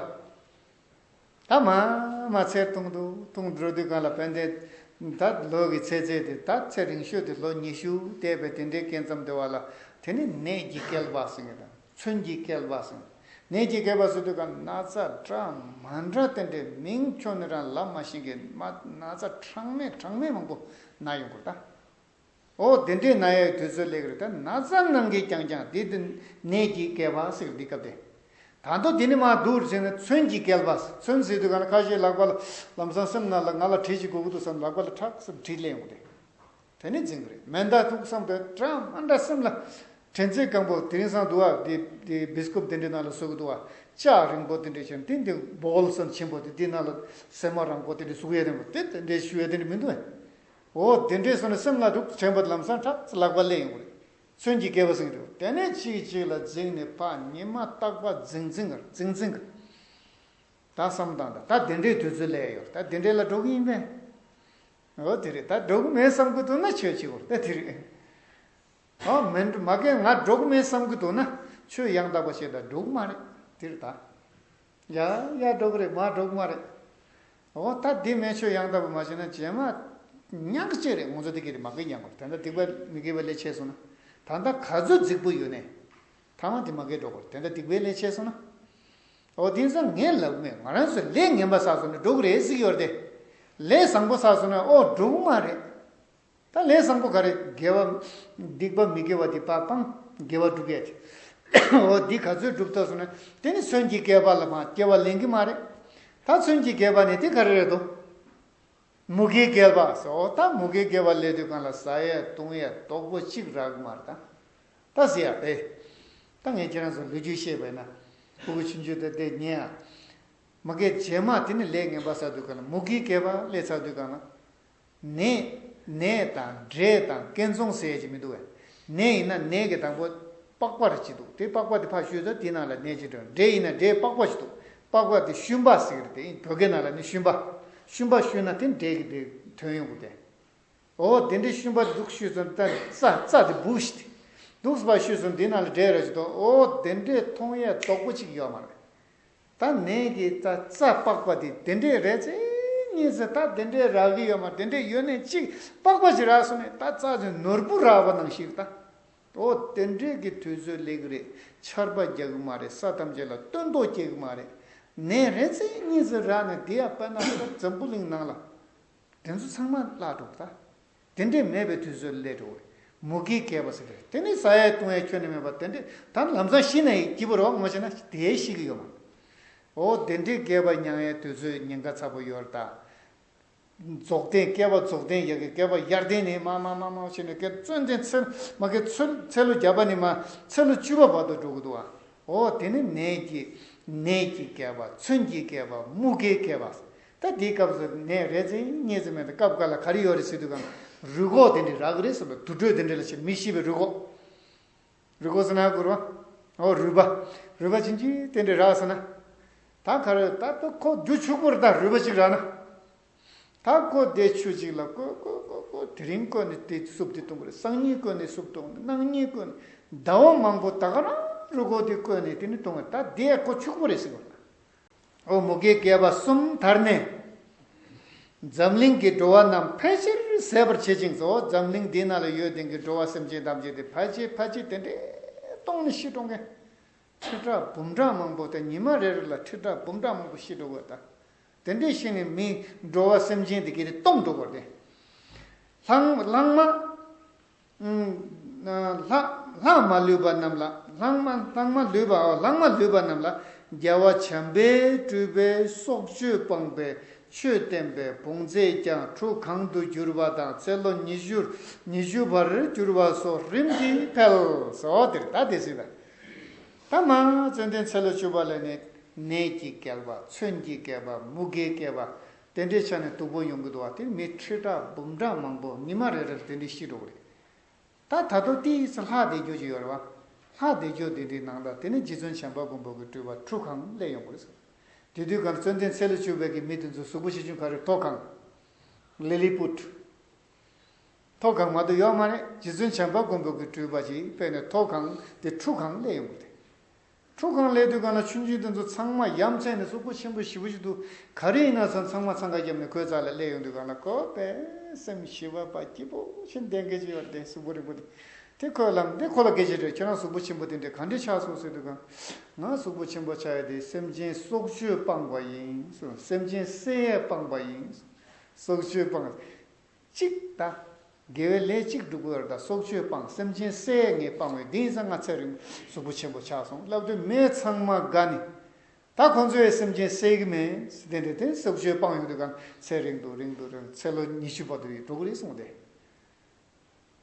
ད་མར་མར་ཚེ་ཐུང་དུ་ཐུང་དུ་འགྲོ་དུས་གང་ལ་དཔེར་ན་ད་ལོ་གི་ཚེ་ཚད་དེ་ད་ཚེ་རིང་ཤོས་དེ་ལོ་ཉི་ཤུ་བསྡད་པའི་དེ་འདྲའི་སྐས་མཚམས་དེ་བ་ལ། དེ་ནི་ནད་ཀྱི་བསྐལ་པ་ཟེར་གྱི་དང་མཚོན་གྱི་བསྐལ་པ་ཟེར། ནད་ཀྱི་བསྐལ་པ་ཟེར་དུས་གང་ན་ཚ་འདྲ་མ་འདྲ་དེ་འདྲའི་མིང་ཁྱོན་ནས་རང་ལབ་མ་ཤེས་མཁན་མ་ན་ཚ་གྲངས་མེད་གྲངས་མེད་མང་པོ་ན་ཡོང་གི་རེད་ད། ཨོ་དེ་འདྲའི་ན་ཡའི་དུས་ཚོད་སླེབས་ཀྱི་རེད། ད་ན་ཚ་ནང་གི་རྐྱང་རྐྱང་དེ་དེ་ནད་ཀྱི་བསྐལ་པ་ཟེར་གྱི་འདི་སྐབས་དེ། ད་དུང་དེ་ནི་མར་སྡུག་རུ་ཕྱིན་ནས་མཚོན་གྱི་བསྐལ་པ། མཚོན་ཟེར་དུས་གང་ལ་ཁ་ཤས་ལག་པ་ལ་ལམ་སང་སེམས་ནང་ལ་ང་ལ་གྲི་ཞིག་དགོས་ཀྱི་འདུག་བསམ། ལག་པ་ལ་ཁྲག་བསམ་གྲི་ལེན་ཡོང་གི་རེད། དེ་ནི་འཛིན་གྱི་རེད། མེ་མདའ་ཐུག་བསམ་དུས་འདྲ་མ་འདྲ་སེམས་ལ་དྲན་ཚེ་སྐམ་པོ་དེ་རིང་སང་འདུག་བ། དེ་དེ་བི་སི་ཀུབ་དེ་འདྲའི་ནང་ལ་བཟོ་གི་འདུག་བ། ལྕགས་རིང་པོ་དེ་འདྲའི་བྱས་ནས་དེ་འདི་བོལ་བསམ་ཆེན་པོ་དེ་དེ་ནང་ལ་སྲན་མ་རིང་པོ་དེ་འདྲའི་བཟོ་གི་ཡོད་དེ་མོ་དེ་དེ་འདྲའི་ཞུ་ཡ་དེ་འདྲ་མི་འདུག་བས། འོ་དེ་འདྲས་སོང་ནས་སེམས་ལ་འདུག་དྲན་པ་ལམ་སང་ཁྲག་ལག་པ་ལེན་ཡོང་གི་རེད། མཚོན་གྱི་བསྐལ་པ་ཟེར་གྱི་འདུག་དེ་ནས་གཅིག་གཅིག་ལ་འཛིང་ནས་ཕར་ཉི་མ་རྟག་པར་འཛིང་འཛིང་གི་འཛིང་འཛིང་གི། ད་བསམ་བཏང་ད་ད་དེ་འདྲའི་དུས་ཚོད་སླེབས་ཡོད། ད་དེ་འདྲའི་ལ་འགྲོ་གི་ཡིན་པས། འོ་དེ་རེད། ད་འགྲོ་གི་མེད་བསམ་གི་འདུག་ན་ཆོས་བྱེད་དགོས་ད་དེ་རེད། ཨ་མིན་མ་གན་ང་འགྲོ་གི་མེད་བསམ་གི་འདུག་ན་ཆོས་ཡང་དག་པ་བྱེད་ད་འགྲོ་གི་མ་རེད། དེ་རེད་ད། ཡ་ཡ་འགྲོ་གི་རེད་མ་འགྲོ་གི་མ་རེད། འོ་ད་འདི་མེད་ཆོས་ཡང་དག་པ་མ་བྱས་ན་རྗེས་མ་ཉག་གཅིག་རེད། ང་ཚོ་འདི་གི་རེད་མ་གི་ཉག་གོ་དེ་འདྲ་སྡིག་པ་མི་དགེ་བའི་ལས་བྱས་སོང་ན། ད་ལྟ་ག་ཚོད་རྫིག་པོ་ཡོད་ནས་ཐ་མ་འདི་མ་གི་འགྲོ་གོ་དེ་འདྲ་སྡིག་པའི་ལས་བྱས་སོང་ན། འོ་དེང་སང་ངས་ལབ་མེད། ང་རང་ཚོ་ལས་ངན་པ་བསགས་སོང་ན་འགྲོ་གི་རེད་ཟེར་གྱི་ཡོད་རེད་དེ། ལས་བཟང་པོ་བསགས་སོང་ན་ཨོ་འགྲོ་གི་མ་རེད། ད་ལས་བཟང་པོ་ག་རེ་དགེ་བ། སྡིག་པ་མི་དགེ་བ་དེ་ཕར་སྤང་། དགེ་བ་སྒྲུབ་ཡས་དེ། འོ་འདི་ག་ཚོད་སྒྲུབ་ཐུབ་སོང་ན་དེ་ནི་མཚོན་གྱི་བསྐལ་པ་ལ་མ་སྐྱེ་བ་ལེན་གྱི་མ་རེད། ད་མཚོན་གྱི་བསྐལ་པ་ནི་དེ་ག་རེ་རེད་དོ། མུ་གེའི་བསྐལ་པ་ཟེར། འོ་ད་མུ་གེའི་བསྐལ་པ་སླེབས་དུས་གང་ལ་ཟ་ཡས་འཐུང་ཡས་རྡོག་པོ་གཅིག་རག་གི་མ་རེད་ད། ད་ཟེར་ཡ་རེད། ད་ངས་ཁྱེད་རང་ཚོ་ལོ་རྒྱུས་བཤད་པ་ཡིན་ན། ཕྲུ་གུ་ཆུང་ཆུང་དེ་དེ་ཉན་ཡ། མ་གི་རྗེས་མ་དེ་ནི་ལས་ངན་པ་བསགས་དུས་གང་ལ་མུ་གེའི་བསྐལ་པ་སླེབས་ཚར་དུས་གང་ལ། ནད། ནད་དང་འདྲེ་དང་སྐལ་བཟང་ཟེར་ཡས་ཅིག་མི་འདུག་བས། ནད་ཡིན་ན་ནད་ཀྱི་དང་པོ་པགས་པ་རེ་ཅིག་འདུག་དེ་པགས་པ་དེ་ཕར་བཤུས་ཚར་དེ་ནང་ལ་ནད་ཅིག་འདྲ། འདྲེ་ཡིན་ན་འདྲེའི་པགས་པ་ཅིག་འདུག་པགས་པ་དེ་ཤུན་པ་ཟེར་གི་རེད། དེ་བོད་སྐད་ནང་ལ་ནི་ཤུན་པ། ཤུན་པ་བཤུས་ན་དེ་འདྲེ་གི་དེ་ཐོན་ཡོང་གི་རེད། འོ་དེ་འདྲའི་ཤུན་པ་འདུག་བཤུས་སོང་ད་རྩ་རྩ་དེ་འབུ་ཞིག་དེ། འདུག་སེ་ཕར་བཤུས་སོང་དེ་ནང་ལ་འདྲེ་རེ་ཅིག་འདུག་འོ་དེ་འདྲའི་མཐོང་ཡས་རྡོག་པོ་གཅིག་ཡོད་མ་རེད། ད་ནད་ཀྱི་རྩ་རྩ་པགས་པ་དེ་དེ་འདྲས་རེ་ཚེ་གཉིས་ཚེ་ད་དེ་འདྲས་རག་གི་ཡོད་མ། དེ་འདྲས་ཡོད་ནས་གཅིག་པགས་པ་ཞིག་རག་སོང་ནས་ད་རྩ་ཆེན་ནོར་བུ་རག་པ་ནང་བཞིན་ད། འོ་དེ་འདྲས་ཀྱི་དུས་ཚོད་སླེབས་ཀྱི་རེད། ཆར་པ་རྒྱག་གི་མ་རེད། ས་ཐམས་ཅད་ལ་སྟོན་ཐོག་སྐྱེ་གི་མ་རེད། ནད་རེ་ཚེ་གཉིས་ཚེ་རག་ནས་དེ་ཡང་དཔེར་ན་འཛམ་བུ་གླིང་ནང་ལ། དེ་ཚོ་ཚང་མ་བརླག་འགྲོ་གི་ད། དེ་འདྲས་མེད་པའི་དུས་ཚོད་སླེབས་འགྲོ་གི་རེད། མུ་གེའི་བསྐལ་པ་ཟེར་རེད། དེ་ནི་ཟ་ཡས་བཏུང་ཡས་ཁྱོན་ནས་མེད་པ་དེ་འདྲས་ད་ལམ་སང་ཤི་ན་ཡི་སྐྱིད་པོ་རེད་བ། ངོ་ཤེས་ན་དེ་ཤི་གི་ཡོད་མ་རེད། འོ་དེ་འདྲས་བསྐལ་པ་མྱང་ཡས་དུས་ཚོད་ཉེན་ཁ་ཚ་པོ་ཡོད་རེད་ད། རྫོགས་ལྡན་བསྐལ་པ་རྫོགས་ལྡན་ཡ་གི་བསྐལ་པ་ཡར་ལྡན་ནས་མ་མ་མ་མ་ཕྱིན་ནས་བསྐལ་བརྩོན་ལྡན་ཚེ་མ་གི་ཚེ་ཚེ་ལོ་བརྒྱ་པ་ནས་མ་ཚེ་ལོ་བཅུ་པ་བར་དུ་འགྲོ་གི་འདུག་བ། འོ་དེ་ནི་ནད་ཀྱི་ནད་ཀྱི་བསྐལ་པ། མཚོན་གྱི་བསྐལ་པ། མུ་གེའི་བསྐལ་པ། ད་དེའི་སྐབས་སུ་ནད་རེ་ཚེ་གཉིས་ཚེ་མེད་དུ་སྐབས་འགའ་ལ་ག་རེ་ཡོད་རེད་ཟེར་དུས་གང་རུས་ཁོག་དེ་འདྲས་རག་གི་རེད་ཟེར་ལ། དུར་ཁྲོད་དེ་འདྲས་ལ་ཕྱིན་མི་ཤི་བའི་རུས་ཁོག་རུས་ཁོག་ཟེར་ན་གོ་རེད་བ། འོ་རུས་པ། རུས་པ་ཆུང་ཆུང་དེ་འདྲས་རག་ཟེར་ན། ད་ག་རེ་ད་ད་ཁོ་རྒྱུ་ཕྱུག་པོ་རེད། ད་རུས་པ་གཅིག་རག་ན། ད་ཁོ་དེ་ཆུ་གཅིག་ལ་བསྐོལ་བསྐོལ་བསྐོལ་བསྐོལ་དེ་རིང་བསྐོལ་ནས་དེ་སུབ་དེ་བཏུང་གི་རེད། སང་ཉིན་བསྐོལ་ནས་སུབ་བཏུང་། གནངས་ཉིན་བསྐོལ་ནས་ཟླ་བ་མང་པོ་ད་ག་རང་རུས་ཁོག་དེ་བསྐོལ་ནས་དེ་ནས་བཏུང་བ། ད་དེ་ཁོ་ཕྱུག་པོ་རེད་ཟེར་གི་རེད། འོ་མུ་གེའི་བསྐལ་པ་གསུམ་དར་ནས། འཛམ་གླིང་གི་འགྲོ་བ་རྣམས་ཕལ་ཆེར་ཟད་པར་བྱེད་ཅིང་། འོ་འཛམ་གླིང་འདི་ནང་ལ་ཡོད་དེ་གི་འགྲོ་བ་སེམས་ཅན་ཐམས་ཅད་དེ་ཕལ་ཆེར་ཕལ་ཆེར་དེ་འདྲས་སྟོང་ནས་ཤི་འགྲོ་མཁན། ཁྲི་ཕྲག་འབུམ་ཕྲག་མང་པོ་དེ་ཉི་མ་རེ་རེ་ལ་ཁྲི་ཕྲག་འབུམ་ཕྲག་མང་པོ་ཤི་འགྲོ་དགོས་ད། དེ་འདྲས་ཤི་ནས་མི་འགྲོ་བ་སེམས་ཅན་དེ་གི་དེ་སྟོང་འགྲོ་དགོས་ཏེ། ལྷག་ལྷག་མ། ཨུམ། ལྷག་ལྷག་མ་ལུས་པ་རྣམས་ལ། ལྷག་མ་ལྷག་མ་ལུས་པ། ཨོ་ལྷག་མ་ལུས་པ་རྣམས་ལ། རྒྱལ་བ་བྱམས་པའི་སྤྲུལ་པས་སྲོག་གཅོད་སྤངས་པའི་ཆོས་བསྟན་པའི་བོང་རྫས་ཀྱང་ཁྲུ་གང་དུ་གྱུར་པ་དང་། ཚེ་ལོ་ཉི་ཤུ་ཉི་ཤུ་བར་གྱུར་པ་སོགས་རིམ་གྱིས་འཕེལ། ཟེར་འོ་དེར་ད་དེ་སྲིད་ལ། ད་མ་ཙན་དན་ཚེ་ལོ་བཅུ་པ་ལ་ནི་ནད་ཀྱི་བསྐལ་པ། མཚོན་གྱི་བསྐལ་པ། མུ་གེའི་བསྐལ་པ། དེ་འདྲའི་ཆ་ནས་སྡུག་པོ་ཡོང་གི་འདུག་བ། དེ་མི་ཁྲི་ཕྲག་འབུམ་ཕྲག་མང་པོ་ཉི་མ་རེ་རེར་དེ་འདྲའི་ཤི་འགྲོ་གི་རེད། ད་ད་དུང་དེའི་ཚེ་ལྷ་བདེ་འགྱུར་ཅིག་ཡོད་རེད་བ། ལྷ་བདེ་འགྱུར་དེ་འདྲའི་ནང་ལ་དེ་ནི་རྗེ་བཙུན་བྱམས་པ་མགོན་པོ་གི་སྤྲུལ་པ་ཁྲུ་གང་སླེབས་ཡོང་གི་རེད་ཟེར། དེ་དུས་གང་ཙན་དན་ཚེ་ལོ་བཅུ་པའི་གི་མི་དེ་ཚོ་གཟུགས་པོ་ཆེ་ཆུང་ག་རེ། མཐོ་གང་། ལི་ལི་པུཊ། མཐོ་གང་མ་གཏོགས་ཡོད་མ་རེད། རྗེ་བཙུན་བྱམས་པ་མགོན་པོ་གི་སྤྲུལ་པ་ཞིག་དཔེར་ན་མཐོ་གང་དེ་ཁྲུ་གང་སླེབས་ཡོང་གི་རེད། ཁྲུ་གང་སླེབས་དུས་གང་ལ་ཆུང་ཆུང་དེ་ཚོ་ཚང་མ་ཡ་མཚན་ནས་གཟུགས་པོ་ཆེན་པོ་ཞེ་པོ་ཞིག་འདུག་ག་རེ་ཡིན་ན་ཚང་མ་འཚང་ཁ་བརྒྱབ་ནས་ཁོའི་རྩ་ལ་སླེབས་ཡོང་དུས་གང་ལ་ཁོ་དཔེ་སེམས་ཞི་བ་པ་སྐྱིད་པོ་ཞིག་ལྡན་མཁན་ཅིག་ཡོད་རེད། གཟུགས་པོ་རིང་པོ་དེ། དེ་ཁོས་ལབ་འདི་ཁོ་ལ་སྐད་ཆ་དྲིས། ཁྱེད་རང་གཟུགས་པོ་ཆེན་པོ་དེ་འདྲ་ག་འདྲས་ཆགས་སོང་ཟེར་དུས་གང་། ང་གཟུགས་པོ་ཆེན་པོ་ཆགས་ཡ་དེ་སེམས་ཅན་སྲོག་གཅོད་སྤངས་པ་ཡིན་གསུངས། སེམས་ཅན་བསད་ཡས་སྤངས་པ་ཡིན་གསུངས། སྲོག་གཅོད་སྤངས། གཅིག་ད། དགེ་བའི་ལས་གཅིག་སྒྲུབ་དགོས་རེད་ད། སྲོག་གཅོད་སྤངས། སེམས་ཅན་བསད་ཡས་ངས་སྤངས་པས་འདི་ཡིན་ཙང་ང་ཚེ་རིང་གཟུགས་པོ་ཆེན་པོ་ཆགས་སོང་ལབ་དུས་མི་ཚང་མ་དགའ་ནས། ད་ཁོང་ཚོས་སེམས་ཅན་བསད་གི་མེད་དེ་འདྲ་དེ་སྲོག་གཅོད་སྤངས་ཡོང་དུས་གང་ཚེ་རིང་དུ་རིང་དུ་རིང་ཚེ་ལོ་ཉི་ཤུ་བར་དུ་ཡི་འགྲོ་གི་རེད་གསུངས་ཏེ།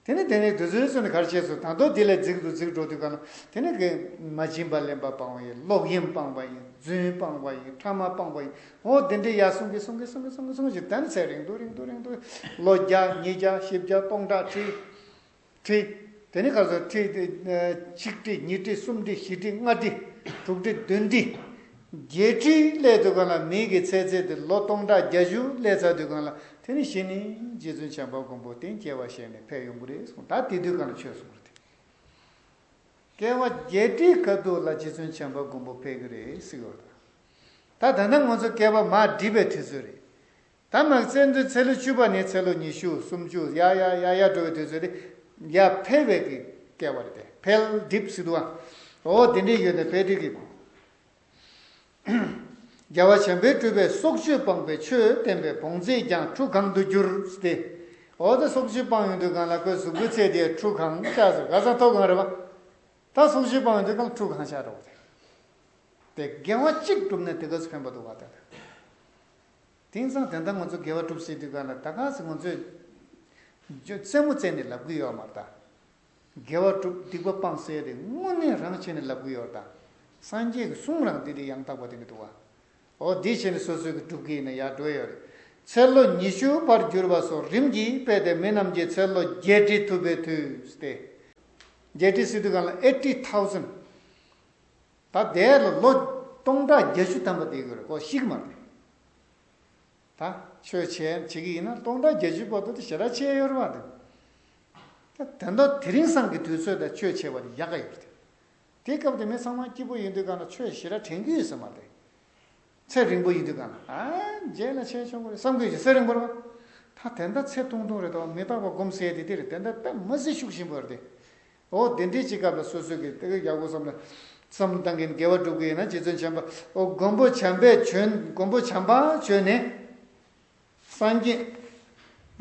དེ་ནས་དེ་ནས་དུས་ཚོད་ཚོད་ནས་ག་རེ་བྱས་སོང་། ད་དུང་དེ་ལས་རྫིག་ཏུ་རྫིག་འགྲོ་དུས་གང་ལ་དེ་ནས་གི་མ་བྱིན་པ་ལེན་པ་སྤངས་པ་ཡིན། ལོག་གཡེམ་སྤངས་པ་ཡིན། རྫུན་སྤངས་པ་ཡིན། ཕྲ་མ་སྤངས་པ་ཡིན། འོ་དེ་འདྲའི་ཡར་སོང་གི་སོང་གི་སོང་གི་སོང་གི་སོང་གི་ད་ནི་ཚེ་རིང་དུ་རིང་དུ་རིང་དུ་ལོ་བརྒྱ་ཉིས་བརྒྱ་བཞི་བརྒྱ་སྟོང་ཕྲག་ཁྲི། ཁྲི། དེ་ནས་ག་ཚོད་ཁྲི་དེ། ཨ། གཅིག་ཁྲི་གཉིས་ཁྲི་གསུམ་ཁྲི་བཞི་ཁྲི་ལྔ་ཁྲི་དྲུག་ཁྲི་བདུན་ཁྲི་བརྒྱད་ཁྲི་སླེབས་དུས་གང་ལ་མི་གི་ཚེ་ཚད་དེ་ལོ་སྟོང་ཕྲག་བརྒྱད་ཅུ་སླེབས་ཚར་དུས་གང་ལ་དེ་ནས་གཞི་ནས་རྗེ་བཙུན་བྱམས་པ་མགོན་པོ་དེ་སྐྱེ་བ་བཞེས་ནས་ཕེབས་ཡོང་གི་རེད་གསུངས། ད་དེ་དུས་གང་ལ་ཆོས་གསུངས་རེད་དེ། སྐྱེ་བ་བརྒྱད་ཁྲིའི་ཁ་ཐུག་ལ་རྗེ་བཙུན་བྱམས་པ་མགོན་པོ་ཕེབས་ཀྱི་རེད་ཟེར་གི་ཡོད་རེད། ད་ད་ལྟ་ང་ཚོ་བསྐལ་པ་མར་བསྒྲིབས་པའི་དུས་ཚོད་རེད། ད་མ་ཚེ་འདི་ཚེ་ལོ་བཅུ་པ་ནས་ཚེ་ལོ་ཉི་ཤུ་སུམ་ཅུ་ཡར་ཡར་ཡར་ཡར་འགྲོ་བའི་དུས་ཚོད་དེ་ཡར་འཕེལ་བའི་གི་བསྐལ་པ་རེད་དེ། འཕེལ་འགྲིབ་ཟེར་འདུག་ཨ། འོ་དེ་འདྲའི་ཡོད་དེ་འཕེལ་འགྲིབ་ཀྱི། རྒྱལ་བ་བྱམས་པས་སྤྲུལ་པའི་སྲོག་གཅོད་སྤངས་པའི་ཆོས་བསྟན་པའི་བོང་རྫིས་ཀྱང་ཁྲུ་གང་དུ་གྱུར་ཏེ། འོ་ད་སྲོག་གཅོད་སྤངས་ཡོང་དུས་གང་ལ་ཁོའི་གཟུགས་པོའི་ཚད་དེ་ཁྲུ་གང་ཆགས་སོང་། ག་ས་ཐོག་གང་རེད་བ། ད་སྲོག་གཅོད་སྤངས་ཡོང་དུས་གང་ལ་ཁྲུ་གང་ཆགས་འགྲོ་བ་དེ། དེ་དགེ་བ་གཅིག་བསྒྲུབས་ནས་དེ་ག་སུ་ཕན་པ་འདུག་བ་ད། དེང་སང་དེ་འདྲ་ང་ཚོ་དགེ་བ་སྒྲུབ་ཟེར་དུས་གང་ལ་ད་ག་སེ་ང་ཚོས་རྩེད་མོ་རྩེ་ནས་ལབ་གི་ཡོད་མ་རེད་ད། དགེ་བ་སྒྲུབ་སྡིག་པ་སྤང་ཟེར་དེ་དངོས་གནས་རང་བྱས་ནས་ལབ་གི་ཡོད་རེད་ད། སངས་རྒྱས་ཀྱི་གསུང་རང་དེ་དེ་ཡང་དག་པ་དེ་མི་འདུག་བ། འོ་དེ་བྱས་ནས་སོ་སོའི་གི་སྒྲུབ་ཀྱི་ཡིན་ན་ཡར་འགྲོ་ཡོད་རེད། ཚེ་ལོ་ཉི་ཤུ་བར་གྱུར་པ་སོགས་རིམ་གྱིས་སྤེལ་ཏེ་མི་རྣམས་ཀྱི་ཚེ་ལོ་བརྒྱད་ཁྲི་ཐུབ་པའི་དུས་ཏེ། བརྒྱད་ཁྲི་ཟེར་དུས་གང་ལ་eighty thousand། ད་དེ་ལ་ལོ་སྟོང་ཕྲག་བརྒྱད་ཅུ་ཐམ་པ་བསྡད་ཀྱི་རེད་ཁོ་ཤི་གི་མ་རེད། ད་ཆོས་བྱེད་བྱེད་ཀྱི་ཡིན་ན་སྟོང་ཕྲག་བརྒྱད་ཅུ་བར་དུ་དེ་ཞེ་དྲག་ཆེ་ཡོད་རེད་བ་དེ། ད་དེ་འདྲ་དེ་རིང་སང་གི་དུས་ཚོད་ད་ཆོས་བྱེད་པ་དེ་ཡག་ག་ཡོད་རེད། དེ་སྐབས་དེ་མི་ཚང་མ་སྐྱིད་པོ་ཡིན་དུས་གང་ལ་ཆོས་ཞེ་དྲག་དྲན་གྱི་ཡོད་ས་མ་རེད། ཚེ་རིང་པོ་ཡིན་དུས་གང་ལ་ཨ་རྗེས་ལ་ཆེ་ཆུང་གི་རེད་བསམ་གི་ཡོད་ཚེ་རིང་པོ་རེད་བ། ད་དེ་འདྲ་ཚེ་ཐུང་ཐུང་རེད་དོ་མི་རྟག་པ་སྒོམ་ཟེར་དེ་དེ་རེད་དེ་འདྲ་དཔེ་མི་སྲིད་ཤུགས་ཆེན་པོ་རེད་དེ། འོ་དེ་འདྲའི་ཅིག་སྐབས་ལ་སོ་སོའི་གི་དེ་གི་ཡག་པོ་བསམ་ན་བསམ་བློ་བཏང་གིན་དགེ་བ་སྒྲུབ་གི་ཡིན་ན་རྗེ་བཙུན་བྱམས་པ་འོ་མགོན་པོ་བྱམས་པས་བྱོན་མགོན་པོ་བྱམས་པ་བྱོན་ནས་སངས་རྒྱས།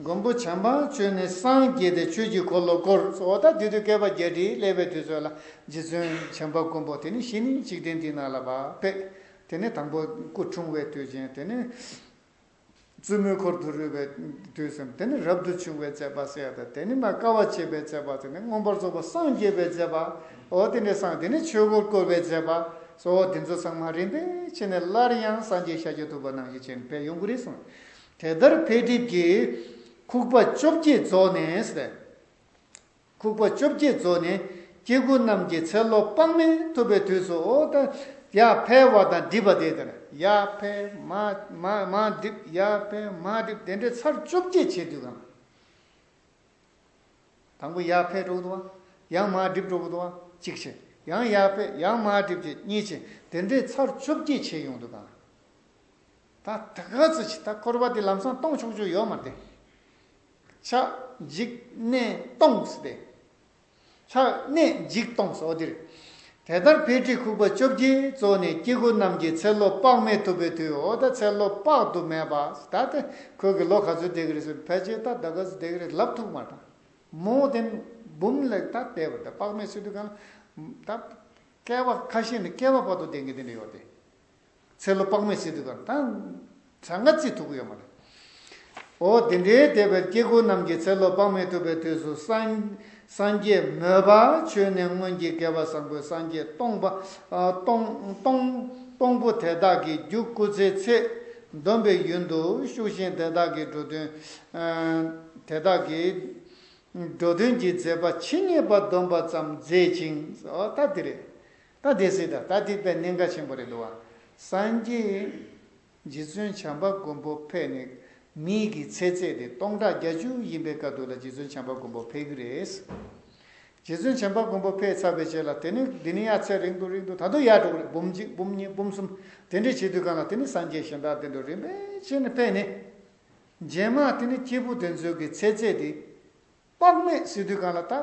མགོན་པོ་བྱམས་པ་བྱོན་ནས་སངས་རྒྱས་ཏེ་ཆོས་ཀྱི་འཁོར་ལོ་བསྐོར། འོ་ད་དེ་དུས་བསྐལ་པ་བརྒྱད་ཁྲི་སླེབས་པའི་དུས་ཚོད་ལ་རྗེ་བཙུན་བྱམས་པ་མགོན་པོ་དེ་ནི་གཞི་ནས་འཇིག་རྟེན་འདི་ནང་ལ་བབས་པས་དེ་ནི་དང་པོ་སྐུ་འཁྲུངས་པའི་དུས་ཆེན་དེ་ནི། བཙུན་མོའི་འཁོར་དུ་རོལ་བའི་དུས་སམ་དེ་ནི་རབ་ཏུ་བྱུང་བའི་མཛད་པ་ཟེར་ཡ་དང་དེ་ནི་མ་དཀའ་བ་སྤྱད་པའི་མཛད་པ་དེ་ནི་མངོན་པར་རྫོགས་པ་སངས་རྒྱས་པའི་མཛད་པ། འོ་དེ་ནི་སངས་དེ་ནི་ཆོས་འཁོར་བསྐོར་བའི་མཛད་པ། སོ་འོ་དེ་ཚོ་ཚང་མ་རིམ་པས་བྱས་ནས་སླར་ཡང་སངས་རྒྱས་ཤཱཀྱ་ཐུབ་པ་ནང་བཞིན་བྱས་ནས་ཕེབས་ཡོང་གི་རེད་གསུངས། དེ་ལྟར་འཕེལ་འགྲིབ་ཀྱི་ཁུག་པ་བཅོ་བརྒྱད་རྫོགས་ནས་ཟེར། ཁུག་པ་བཅོ་བརྒྱད་རྫོགས་ནས་སྐྱེ་དགུ་རྣམས་ཀྱི་ཚེ་ལོ་དཔག་མེད་ཐུབ་པའི་དུས་སུ་འོ་ད་ཡར་འཕེལ་བ་དང་འགྲིབ་པ་དེ་ལྟར་ཡར་འཕེལ་མར་མར་མར་འགྲིབ་ཡར་འཕེལ་མར་འགྲིབ་དེ་འདྲའི་ཚར་བཅོ་བརྒྱད་བྱེད་དུས་གང་། དང་པོ་ཡར་འཕེལ་འགྲོ་གི་འདུག་བ། ཡང་མར་འགྲིབ་འགྲོ་གི་འདུག་བ། གཅིག་བྱས། ཡང་ཡར་འཕེལ་ཡང་མར་འགྲིབ་བྱས་གཉིས་བྱས་དེ་འདྲའི་ཚར་བཅོ་བརྒྱད་བྱེད་ཡོང་དུས་གང་། ད་ད་ག་ཚོད་ཅིག་ད་འཁོར་བ་འདི་ལམ་སང་སྟོང་ཆོག་ཆོག་ཡོད་མ་རེད། ཆགས་འཇིག་གནས་སྟོང་ཟེར་ཏེ། ཆགས་གནས་འཇིག་སྟོང་ཟེར་འོ་འདིར། དེ་ལྟར་འཕེལ་འགྲིབ་ཁུག་པ་བཅོ་བརྒྱད་རྫོགས་ནས་སྐྱེ་དགུ་རྣམས་ཀྱི་ཚེ་ལོ་དཔག་མེད་ཐུབ་པའི་དུས་འོ་ད་ཚེ་ལོ་དཔག་ཏུ་མེད་པ་ད་ལྟ་ཁོས་ཀྱི་ལོ་ག་ཚོད་བསྡད་ཀྱི་རེད་ཟེར་ཕལ་ཆེར་ད་ད་ག་ཚོད་བསྡད་ཀྱི་རེད་ལབ་ཐུབ་མ་ཐང་། མོ་དེ་འབུམ་ལས་ད་བསྡད་པ་ད་དཔག་མེད་ཟེར་དུས་གང་ལ་ད་བསྐལ་པ་ཁ་ཤས་ནས་བསྐལ་པ་བར་དུ་བསྡད་མཁན་དེ་འདྲ་ཡོད་དེ། ཚེ་ལོ་དཔག་མེད་ཟེར་དུས་གང་ད་གྲངས་ཀ་བརྩི་ཐུབ་ཀྱི་ཡོད་མ་རེད། འོ་དེ་འདྲའི་འདས་པའི་སྐྱེ་དགུ་རྣམས་ཀྱི་ཚེ་ལོ་དཔག་མེད་ཐུབ་པའི་དུས་སུ་སངས་སངས་རྒྱས་མོས་པ་ཆོས་ནི་སྔོན་གྱི་བསྐལ་པ་བཟང་པོའི་སངས་རྒྱས་སྟོང་པ་ཨ་སྟོང་སྟོང་སྟོང་པོ་དེ་དག་གི་རྒྱུ་སྐུ་ཚེའི་ཚད་བསྡོམས་པའི་ཡུན་དུ་ཞུགས་ཤིང་དེ་དག་གི་འགྲོ་དོན་ཨ་དེ་དག་གི་འགྲོ་དོན་གྱི་མཛད་པ་ཇི་སྙེད་པ་བསྡོམས་པ་ཙམ་མཛད་ཅིང་། འོ་ད་དེ་རེད། ད་དེ་སྲིད་ད་ད་དེ་དཔེ་གནད་འགག་ཆེན་པོ་རེད་འདུག་བ། སངས་རྒྱས་རྗེ་བཙུན་བྱམས་པ་མགོན་པོ་ཕེབས་ནས་མིའི་གི་ཚེ་ཚད་དེ་སྟོང་ཕྲག་བརྒྱད་ཅུ་ཡིན་པའི་སྐབས་དུ་ལ་རྗེ་བཙུན་བྱམས་པ་མགོན་པོ་ཕེབས་ཀྱི་རེད། རྗེ་བཙུན་བྱམས་པ་མགོན་པོ་ཕེབས་ཚར་བའི་རྗེས་ལ་དེ་ནི་འདི་ནི་ཡར་ཚེ་རིང་དུ་རིང་དུ་ད་དུང་ཡར་འགྲོ་གི་རེད། འབུམ་གཅིག་འབུམ་གཉིས་འབུམ་གསུམ་དེ་འདྲའི་བྱེད་དུས་གང་ལ་དེ་ནི་སངས་རྒྱས་གཞན་དག་དེ་འདྲ་རིམ་པས་བྱས་ནས་ཕེབས་ནས། རྗེས་མ་དེ་ནི་སྐྱེས་བུ་དེ་ཚོའི་གི་ཚེ་ཚད་དེ། དཔག་མེད་ཟེར་དུས་གང་ལ་ད།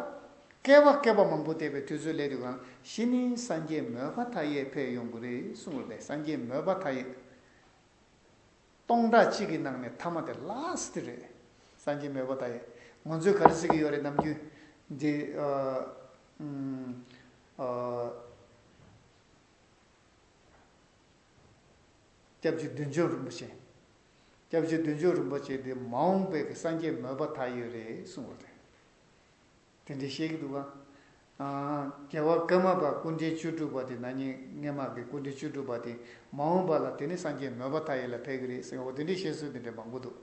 བསྐལ་པ་བསྐལ་པ་མང་པོ་འདས་པའི་དུས་ཚོད་སླེབས་དུས་གང་ལ་གཞི་ནས་སངས་རྒྱས་མོས་པ་མཐའ་ཡས་ཕེབས་ཡོང་གི་རེད་གསུངས་པ་རེད། སངས་རྒྱས་མོས་པ་མཐའ་ཡས། སྟོང་ཕྲག་གཅིག་གི་ནང་ནས་ཐ་མ་དེ་ལ་སི་ཊི་རེད། སངས་རྒྱས་མོས་པ་མཐའ་ཡས། ང་ཚོས་ག་རེ་ཟེར་གྱི་ཡོད་རེད་ནམ་རྒྱུན། འདི་ཨ་ཨ། སྐྱབས་རྗེ་བདུད་འཇོམས་རིན་པོ་ཆེ། སྐྱབས་རྗེ་བདུད་འཇོམས་རིན་པོ་ཆེ་དེ་མ་འོངས་པའི་གི་སངས་རྒྱས་མོས་པ་མཐའ་ཡས་རེད་གསུངས་པ་རེད། དེ་འདྲའི་བཤད་ཀྱི་འདུག་ག་ཨ། རྒྱལ་བ་ཀརྨ་པ་སྐུ་ཕྲེང་བཅུ་དྲུག་པ་དེ་ན་ནིང་སྔས་མ་གི་སྐུ་ཕྲེང་བཅུ་དྲུག་པ་དེ་མ་འོངས་པ་ལ་དེ་ནི་སངས་རྒྱས་མོས་པ་མཐའ་ཡས་ལ་ཕེབས་ཀྱི་རེད་ཟེར་བ་དེ་འདྲའི་བཤད་སྲོལ་དེ་འདྲ་མང་པོ་འདུག་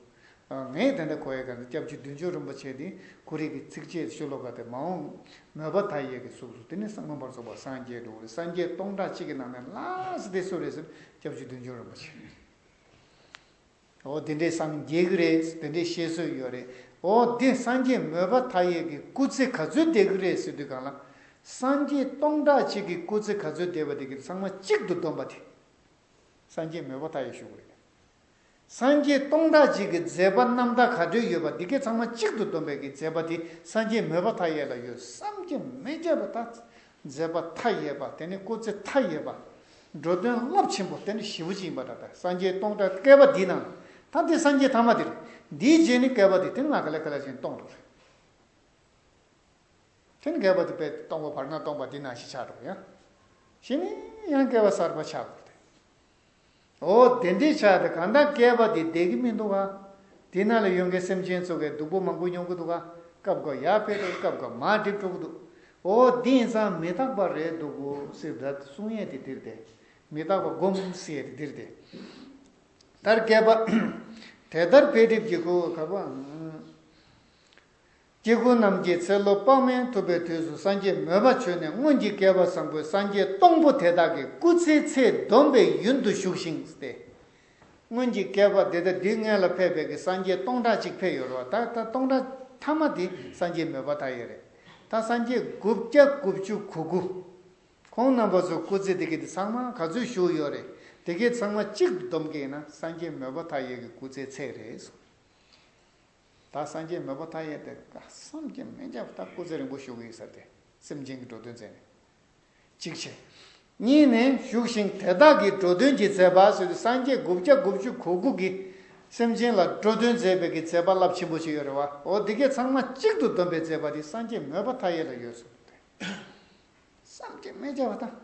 ངས་དེ་འདྲ་གོ་ཡས་ག་ནི་སྐྱབས་རྗེ་བདུད་འཇོམས་རིན་པོ་ཆེ་དེ་ཁོ་རའི་གི་ཚིགས་བཅད་ཤོ་ལོ་ཀ་དེ་མ་འོངས་མོས་པ་མཐའ་ཡས་ཀྱི་གཟུགས་སུ་དེ་ནི་སངས་མངོན་པར་རྫོགས་པར་སངས་རྒྱས་འགྲོ་གི་རེད། སངས་རྒྱས་སྟོང་ཕྲག་གཅིག་གི་ནང་ནས་ལ་སི་ཊི་དེ་སུ་རེད་ཟེར་སྐྱབས་རྗེ་བདུད་འཇོམས་རིན་པོ་ཆེ་རེད། འོ་དེ་འདྲའི་སངས་རྒྱས་ཀྱི་རེད་དེ་འདྲའི་བཤད་སྲོལ་ཡོད་རེད། འོ་དེ་སངས་རྒྱས་མོས་པ་མཐའ་ཡས་ཀྱི་སྐུ་ཚེ་ག་ཚོད་འདས་ཀྱི་རེད་ཟེར་དུས་གང་ལ། སངས་རྒྱས་སྟོང་ཕྲག་གཅིག་གི་སྐུ་ཚེ་ག་ཚོད་འདས་པ་དེ་གི་ཚང་མ་གཅིག་ཏུ་བསྡོམས་པ་དེ། སངས་རྒྱས་མོས་པ་མཐའ་ཡས་ཞུ་གི་རེད། སངས་རྒྱས་སྟོང་ཕྲག་གཅིག་གི་མཛད་པ་རྣམ་དག་ག་འདྲ་ཡོད་པ་འདི་གའི་ཚང་མ་གཅིག་ཏུ་བསྡོམས་པའི་གི་མཛད་པ་དེ་སངས་རྒྱས་མོས་པ་མཐའ་ཡས་ལ་ཡོད། བསམ་གྱིས་མི་ཁྱབ་པ་ད། མཛད་པ་མཐའ་ཡས་པ་དེ་ནི་སྐུ་ཚེ་མཐའ་ཡས་པ། འགྲོ་དོན་རླབས་ཆེན་པོ་དེ་ནི་ཞེ་པོ་ཅིག་ཡིན་པ་འདྲ། ད་སངས་རྒྱས་སྟོང་ཕྲག་བསྐལ་པ་འདིའི་ནང་ད་འདི་སངས་རྒྱས་ཐ་མ་དེ་རེད། འདིའི་རྗེས་ནི་བསྐལ་པ་འདི་དེ་ནི་ང་ག་ལེ་ག་ལེ་བཞིན་སྟོང་འགྲོ་རེད། དེ་ནི་བསྐལ་པ་དེ་དཔེ་སྟོང་པ་བར་སྣང་སྟོང་པ་འདི་ནང་བཞིན་ཆགས་འགྲོ་ཡང་། གཞི་ནས་ཡང་བསྐལ་པ་གསར་པ་ཆགས་དགོས་ཏེ། འོ་དེ་འདྲའི་ཆགས་ཏེ་གང་ལྟར་བསྐལ་པ་འདི་བསྡད་ཀྱི་མི་འདུག་ག། དེ་ནང་ལ་ཡོད་མཁན་སེམས་ཅན་ཚོ་གས་སྡུག་པོ་མང་པོ་མྱོང་གི་འདུག་ག། སྐབས་འགའ་ཡར་ཕེབས་འགྲོ་གི། སྐབས་འགའ་མར་འགྲིབ་འགྲོ་གི་འདུག། འོ་འདི་ཡིན་ཙང་མི་རྟག་པ་རེད་འདུག་གོ་ཟེར་ད་གསུང་ཡས་དེ་དེར་ཏེ། མི་རྟག་པ་སྒོམ་ཟེར་ཡས་དེ་དེར་ཏེ། ལྟར་བསྐལ་པ། དེ་ལྟར་འཕེལ་འགྲིབ་ཀྱི་ཁུ་ག་པ། སྐྱེ་དགུ་རྣམས་ཀྱི་ཚེ་ལོ་དཔག་མེད་ཐུབ་པའི་དུས་སུ་སངས་རྒྱས་མོས་པ་བྱོན་ནས་སྔོན་གྱི་བསྐལ་པ་བཟང་པོའི་སངས་རྒྱས་སྟོང་པོ་དེ་དག་གི་སྐུ་ཚེའི་ཚད་བསྡོམས་པའི་ཡུན་དུ་བཞུགས་ཤིང་སྟེ། སྔོན་གྱི་བསྐལ་པ་དེ་དག་འདི་སྔོན་ལ་ཕེབས་པའི་གི་སངས་རྒྱས་སྟོང་ཕྲག་གཅིག་ཕེབས་ཡོད་རེད་བ། ད་ད་སྟོང་ཕྲག་ཐ་མ་དེ་སངས་རྒྱས་མོས་པ་མཐའ་ཡས་རེད། ད་སངས་རྒྱས་དགུ་བརྒྱ་དགུ་བཅུ་གོ་དགུ། ཁོང་རྣམ་པ་ཚོ་སྐུ་ཚེ་དེ་གི་དེ་ཚང་མ་ག་ཚོད་བཞུགས་ཡོད་རེད། དེ་གའི་ཚང་མ་གཅིག་ཏུ་བསྡོམས་ཀྱི་ཡིན་ན་སངས་རྒྱས་མོས་པ་མཐའ་ཡས་ཀྱི་སྐུ་ཚེའི་ཚད་རེད་གསུངས། ད་སངས་རྒྱས་མོས་པ་མཐའ་ཡས་དེ་བསམ་གྱིས་མི་ཁྱབ་པ། ད་སྐུ་ཚེ་རིང་པོ་བཞུགས་ཀྱི་ཡོད་ས་རེད་དེ། སེམས་ཅན་གྱི་འགྲོ་དོན་མཛད་ནས། གཅིག་བྱས། གཉིས་ནས་བཞུགས་ཤིང་དེ་དག་གི་འགྲོ་དོན་གྱི་མཛད་པ་ཟེར་དུས་སངས་རྒྱས་དགུ་བརྒྱ་དགུ་བཅུ་གོ་དགུ་གིས་སེམས་ཅན་ལ་འགྲོ་དོན་མཛད་པའི་གི་མཛད་པ་རླབས་ཆེན་པོ་ཞིག་ཡོད་རེད་བ། འོ་དེ་གས་ཚང་མ་གཅིག་ཏུ་བསྡོམས་པའི་མཛད་པ་དེ་སངས་རྒྱས་མོས་པ་མཐའ་ཡས་ལ་ཡོད་གསུངས་ཏེ། བསམ་གྱིས་མི་ཁྱབ་པ་དང་།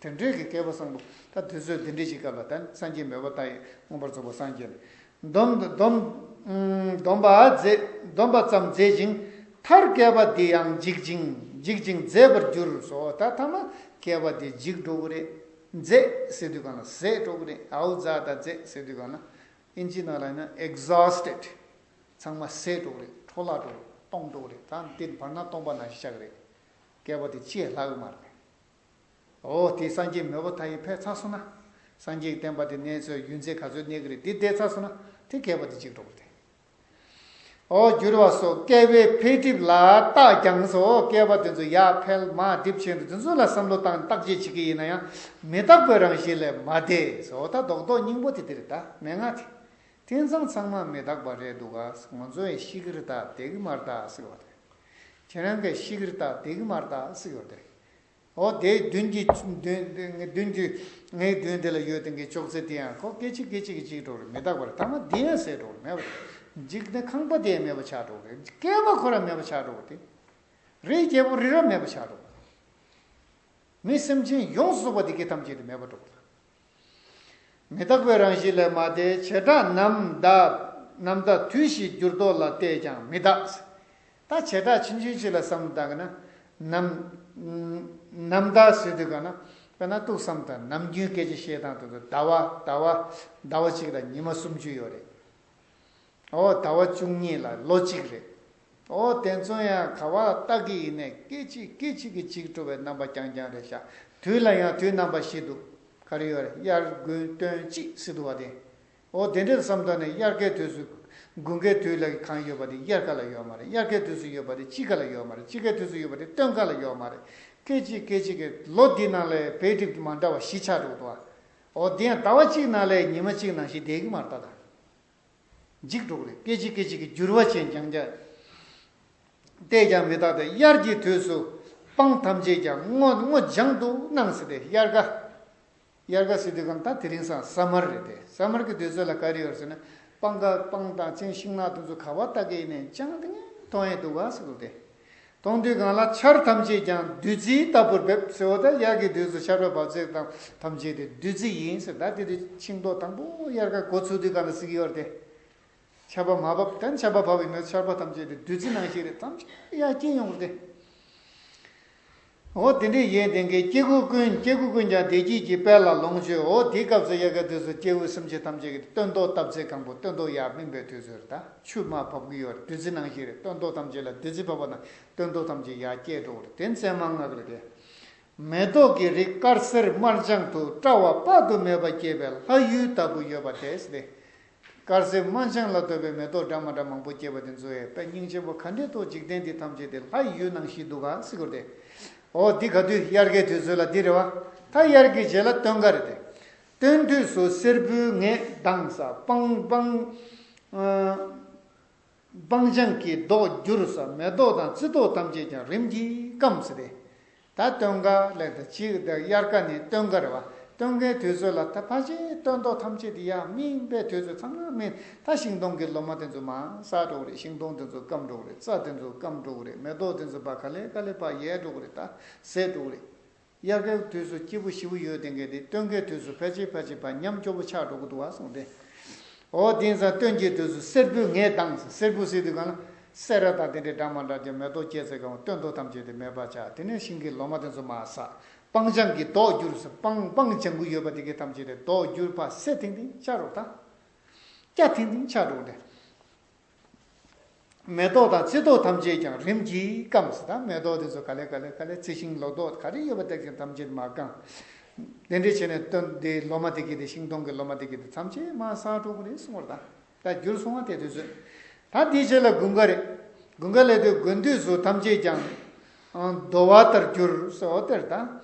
དེ་འདྲའི་གི་བསྐལ་པ་བཟང་པོ། ད་དུས་ཚོད་འདི་འདྲའི་ཞིག་སྐབས་ལ་ད་སངས་རྒྱས་མོས་པ་མཐའ་ཡས་མངོན་པར་རྫོགས་པར་སངས་རྒྱས་ནས། སྡོམ་སྡོམ་སྡོམ་པ་མཛད། སྡོམ་པ་ཙམ་མཛད་ཅིང་མཐར་བསྐལ་པ་འདི་ཡང་འཇིག་ཅིང་འཇིག་ཅིང་མཛད་པར་འགྱུར་སོ། ད་ཐ་མ་བསྐལ་པ་འདི་འཇིག་འགྲོ་གི་རེད། མཛད་ཟེར་དུས་གང་ལ་ཟད་འགྲོ་གི་རེད། ཨའུ་ཛ་ད་མཛད་ཟེར་དུས་གང་ལ། ཨིན་ཇི་ནང་ལ་ཡིན་ན་exhausted། ཚང་མ་ཟད་འགྲོ་གི་རེད། འཕྲོ་བརླག་འགྲོ་གི་རེད། སྟོང་འགྲོ་གི་རེད། ད་འདི་བར་སྣང་སྟོང་པ་ནང་བཞིན་ཆགས་ཀྱི་རེད། བསྐལ་པ་དེ་ཅི་ཡང་ལྷག་གི་མ་རེད། འོ་དེ་སངས་རྒྱས་མོས་པ་མཐའ་ཡས་ཕེབས་ཚར་སོང་ན། སངས་རྒྱས་ཀྱི་བསྟན་པ་དེ་གནས་ཚུལ་ཡུན་ཚད་ག་ཚོད་གནས་ཀྱི་རེད། འདི་བསྡད་ཚར་སོང་ན་དེ་བསྐལ་པ་དེ་འཇིག་འགྲོ་གི་རེད། འོ་འགྱུར་བ་སོགས་བསྐལ་པའི་འཕེལ་འགྲིབ་ལ་བརྟགས་ཀྱང་སོ། བསྐལ་པ་དེ་ཚོ་ཡར་འཕེལ་མར་འགྲིབ་བྱེད་འགྲོ་དེ་ཚོ་ལ་བསམ་བློ་བཏང་བརྟག་དཔྱད་བྱེད་ཀྱི་ཡིན་ན་ཡང་མི་རྟག་པའི་རང་བཞིན་ལས་མ་འདས་སོ། ད་རྡོག་རྡོག་སྙིང་པོ་དེ་དེ་རེད། ད་མན་ངག་དེ། དེང་སང་ཚང་མ་མི་རྟག་པ་རེད་འདུག་ག། ང་ཚོ་ཡང་ཤི་གི་རེད་ད། བསྡད་ཀྱི་མ་རེད་ད་ཟེར་བ་དེ། ཁྱེད་རང་གིས་ཤི་གི་རེད་ད། བསྡད་ཀྱི་མ་རེད་ད་ཟེར་བ་དེ། འོ་དེ་མདུན་གྱི་མདུན་མདུན་གྱི་ངའི་མདུན་དེ་ལ་ཡོད་དེ་གི་ཅོག་ཙེ་དེ་ཡང་ཁོ་སྐད་ཅིག་སྐད་ཅིག་གིས་འཇིག་འགྲོ་རེད། མི་རྟག་པ་རེད། ཐ་མ་དེ་ཡང་ཟད་འགྲོ་རེད། མེད་པ་རེད། འཇིག་རྟེན་ཁང་པ་དེ་ཡང་མེད་པ་ཆགས་འགྲོ་རེད། བསྐལ་པ་ཁོ་རང་མེད་པ་ཆགས་འགྲོ་རེད། རིའི་རྒྱལ་པོ་རི་རབ་མེད་པ་ཆགས་འགྲོ་རེད། མི་སེམས་ཅན་ཡོངས་སུ་རྫོགས་པ་དེ་གའི་ཐམས་ཅད་དུ་མེད་པར་འགྲོ་བ་དང་། མི་རྟག་པའི་རང་བཞིན་ལས་མ་འདས། བྱེ་བྲག་ནམ་ཟླ་ནམ་ཟླ་དུས་བཞིའི་འགྱུར་ལྡོག་ལ་བལྟས་ཀྱང་མི་རྟག། ད་བྱེ་བྲག་ཆུང་ཆུང་ཅིག་ལ་བསམ་བློ་བཏང་གི་ན། ནམ་ནམ་ཟླ་ཟེར་དུས་ག་ན། དཔེར་ན་ཏོག་ཙམ་ད་ནམ་རྒྱུན་སྐད་ཆ་བཤད་སྟངས་དེ་ཚོ་ཟླ་བ་ཟླ་བ་ཟླ་བ་གཅིག་ལ་ཉི་མ་སུམ་ཅུ་ཡོད་རེད། འོ་ཟླ་བ་བཅུ་གཉིས་ལ་ལོ་གཅིག་རེད། འོ་དེ་ཚོ་ཡང་ག་བ་ལྟ་གི་ཡིན་ནའི་སྐད་ཅིག་སྐད་ཅིག་གིས་འཇིག་འགྲོ་བའི་རྣམ་པ་རྐྱང་རྐྱང་རེད་ཤག། དུས་ལ་ཡང་དུས་རྣམ་པ་བཞི་འདུག། ག་རེ་ཡོད་རེད། དབྱར་དགུན་སྟོན་དཔྱིད་ཟེར་འདུག་བ་དེ། འོ་དེ་འདྲ་བསམ་ད་ནས་དབྱར་ཁའི་དུས་སུ་དགུན་ཁའི་དུས་ལ་གང་ཡོད་པ་དེ་དབྱར་ཁ་ལ་ཡོད་མ་རེད། དབྱར་ཁའི་དུས་སུ་ཡོད་པ་དེ་དཔྱིད་ཁ་ལ་ཡོད་མ་རེད། དཔྱིད་ཁའི་དུས་སུ་ཡོད་པ་དེ་སྟོན་ཁ་ལ་ཡོད་མ་རེད། སྐད་ཅིག་སྐད་ཅིག་གིས་ལོ་འདི་ནང་ལ་འཕེལ་འགྲིབ་མ་འདྲ་བ་བཞི་ཆགས་འདུག་བ། འོ་དེ་ཡང་ཟླ་བ་གཅིག་ནང་ལ་ཉི་མ་གཅིག་ནང་བཞིན་བསྡད་ཀྱི་མ་རེད་ད། འཇིག་འགྲོ་གི་རེད། སྐད་ཅིག་སྐད་ཅིག་གིས་འགྱུར་བ་ཅན་རྐྱང་རྐྱང་། བལྟས་ཀྱང་མི་རྟག་སྟེ། དབྱར་གྱི་དུས་སུ་སྤང་ཐམས་ཅད་ཀྱང་སྔོ་སྔོ་ལྗང་དུ་སྣང་ཟེར་ཏེ། དབྱར་ཁ། དབྱར་ཁ་ཟེར་དུས་གང་ད་དེ་རིང་སང་སམ་མར་རེད་དེ། སམ་མར་གྱི་དུས་ཚོད་ལ་ག་རེ་ཡོད་ཟེར་ན། སྤང་ཁ་སྤང་དང་ཅིང་ཤིང་ནགས་དེ་ཚོ་ག་བ་ལྟ་གི་ཡིན་ནའི་ལྗང་ཏིང་ཏིང་མཐོང་ཡས་འདུག་ག་ཟེར་གི་རེད་དེ། མཐོང་དུས་གང་ལ་ཆར་ཐམས་ཅད་ཀྱང་བདུད་རྩིའི་ལྟ་བུར་འབེབས་ཟེར་བ་ད། དབྱར་གྱི་དུས་སུ་ཆར་པ་བབས་ཚད་དང་ཐམས་ཅད་དེ་བདུད་རྩི་ཡིན་ཟེར། ད་དེ་དུས་ཤིང་ཏོག་དང་པོ་དབྱར་ཁ་འགོ་ཚུགས་དུས་གང་ལ་ཟེར་གི་ཡོད་རེད་དེ། ཆར་པ་མ་བབས་དང་ཆར་པ་བབས་ཡིན་ན་ཆར་པ་ཐམས་ཅད་དེ་བདུད་རྩི་ནང་བཞིན་རེད། ཐམས་ཅད་ཡར་སྐྱེ་ཡོང་གི་རེད་དེ། འོ་དེ་འདྲའི་ཡོན་ཏན་གྱི་སྐྱེ་དགུ་ཀུན། སྐྱེ་དགུ་ཀུན་ཀྱང་བདེ་སྐྱིད་ཀྱི་དཔལ་ལ་ལོངས་སྤྱོད། འོ་དེའི་སྐབས་སུ་དབྱར་ཁའི་དུས་སུ་སྐྱེ་དགུ་སེམས་ཅན་ཐམས་ཅད་ཀྱི་སྟོན་ཐོག་བཏབ་ཚད་གང་པོ་སྟོན་ཐོག་ཡར་སྨིན་པའི་དུས་ཚོད་རེད། ད་ཆུ་མར་བབས་ཀྱི་ཡོད་རེད། བདུད་རྩི་ནང་བཞིན་རེད། སྟོན་ཐོག་ཐམས་ཅད་ལ་བདུད་རྩི་བབས་པ་ན་སྟོན་ཐོག་ཐམས་ཅད་ཡར་སྐྱེ་འགྲོ་གི་རེད། དེ་མཚན་མ་ལྔ་གི་རེད་དེ། མེ་ཏོག་གི་རིགས་དཀར་སེར་དམར་ལྗང་དུ། བཀྲ་བ་དཔག་ཏུ་མེད་པ་སྐྱེས་པའི་ལྷ་ཡུལ་ལྟ་བུ་ཡོད་པ་དེ་སྟེ། དཀར་སེར་དམར་ལྗང་ལ་ལྟོས་པའི་མེ་ཏོག་འདྲ་མ་འདྲ་མང་པོ་སྐྱེས་པ་དེ་ཚོ་ཡང་དཔེ་སྙིང་རྗེ་པོ་ག་འདྲས་ཐོག་འཇིག་རྟེན་འདི་ཐམས་ཅད་དེ་ལྷ་ཡི་ཡུལ་ནང་བཞིན་འདུག་ག་ཟེར་གི་རེད་དེ། འོ་འདི་ག་དུས། དབྱར་ཁའི་དུས་ཚོད་ལ་འདི་རེད་བ། ད་དབྱར་གྱི་རྗེས་ལ་སྟོན་ཁ་རེད་དེ། སྟོན་དུས་སུ་སེར་པོའི་ངད་ལྡང་ས། སྤང་སྤང་ཨ། སྤང་ལྗང་གི་མདོག་འགྱུར་ས། མེ་ཏོག་དང་རྩི་ཏོག་ཐམས་ཅད་ཀྱང་རིམ་གྱིས་སྐམ་ཟེར་ཏེ། ད་སྟོན་ཁ་ལས་ད་ཅིག་ད་དབྱར་ཁ་ནས་སྟོན་ཁ་རེད་བ། སྟོན་ཁའི་དུས་ཚོད་ལ་ད་ཕལ་ཆེར་སྟོན་ཐོག་ཐམས་ཅད་དེ་ཡར་སྨིན་པའི་དུས་ཚོད་ཚང་མ་སྨིན། ད་ཤིང་སྡོང་གི་ལོ་མ་དེ་ཚོ་མར་སག་འགྲོ་གི་རེད། ཤིང་སྡོང་དེ་ཚོ་སྐམ་འགྲོ་གི་རེད། རྩྭ་དེ་ཚོ་སྐམ་འགྲོ་གི་རེད། མེ་ཏོག་དེ་ཚོ་ཕར་ག་ལེ་ག་ལེ་ཕར་ཡལ་འགྲོ་གི་རེད། ད་ཟད་འགྲོ་གི་རེད། དབྱར་ཁའི་དུས་སུ་སྐྱིད་པོ་ཞེ་པོ་ཡོད་དེ་གས་དེ་སྟོན་ཁའི་དུས་སུ་ཕལ་ཆེར་ཕལ་ཆེར་ཕར་ཉམས་སྐྱོ་པོ་ཆགས་འགྲོ་གི་འདུག་བ་གསུངས་ཏེ། འོ་དེང་སང་སྟོན་གྱི་དུས་སུ་སེར་པོའི་ངད་ལྡང་། སེར་པོ་ཟེར་དུས་གང་ལ་སེར་ར་དང་དེ་འདྲའི་འདྲ་མ་འདྲ་གྱི་མེ་ཏོག་སྐྱེས་ཚེ་གང་སྟོན་ཐོག་ཐམས་ཅད་དེ་མེད་པ་ཆགས། དེ་ནས་ཤིང་གི་ལོ་མ་དེ་ཚོ་མར་སག། སྤང་ལྗང་གི་མདོག་འགྱུར་ཟེར། སྤང་སྤང་ལྗང་གུ་ཡོད་པ་དེ་གའི་ཐམས་ཅད་དེ་མདོག་འགྱུར་བ་སེར་ཐིང་ཐིང་ཆགས་འགྲོ་ད། སྐྱ་ཐིང་ཐིང་ཆགས་འགྲོ་དེ། མེ་ཏོག་དང་རྩི་ཏོག་ཐམས་ཅད་ཀྱང་རིམ་གྱིས་སྐམས་ཟེར། ད་མེ་ཏོག་དེ་ཚོ་ག་ལེ་ག་ལེ་ག་ལེ་རྩི་ཤིང་ལོ་ཏོག་ག་རེ་ཡོད་པ་དེ་ཀྱང་ཐམས་ཅད་མར་སྐམས། དེ་འདྲ་བྱས་ནས་སྟོན་དེ་ལོ་མ་དེ་གའི་དེ་ཤིང་སྡོང་གི་ལོ་མ་དེ་གའི་དེ་ཐམས་ཅད་མར་སག་འགྲོ་གི་རེད་གསུངས་པ་རེད། ད་ད་འགྱུར་སོང་བ་དེ་དུས་ཚོད། ད་དེའི་རྗེས་ལ་དགུན་ཁ་རེད། དགུན་ཁ་ལས་དུས་དགུན་དུས་སུ་ཐམས་ཅད་ཀྱང་ཨང་དོ་བ་ལྟར་གྱུར་ཟེར། འོ་དེར་ད་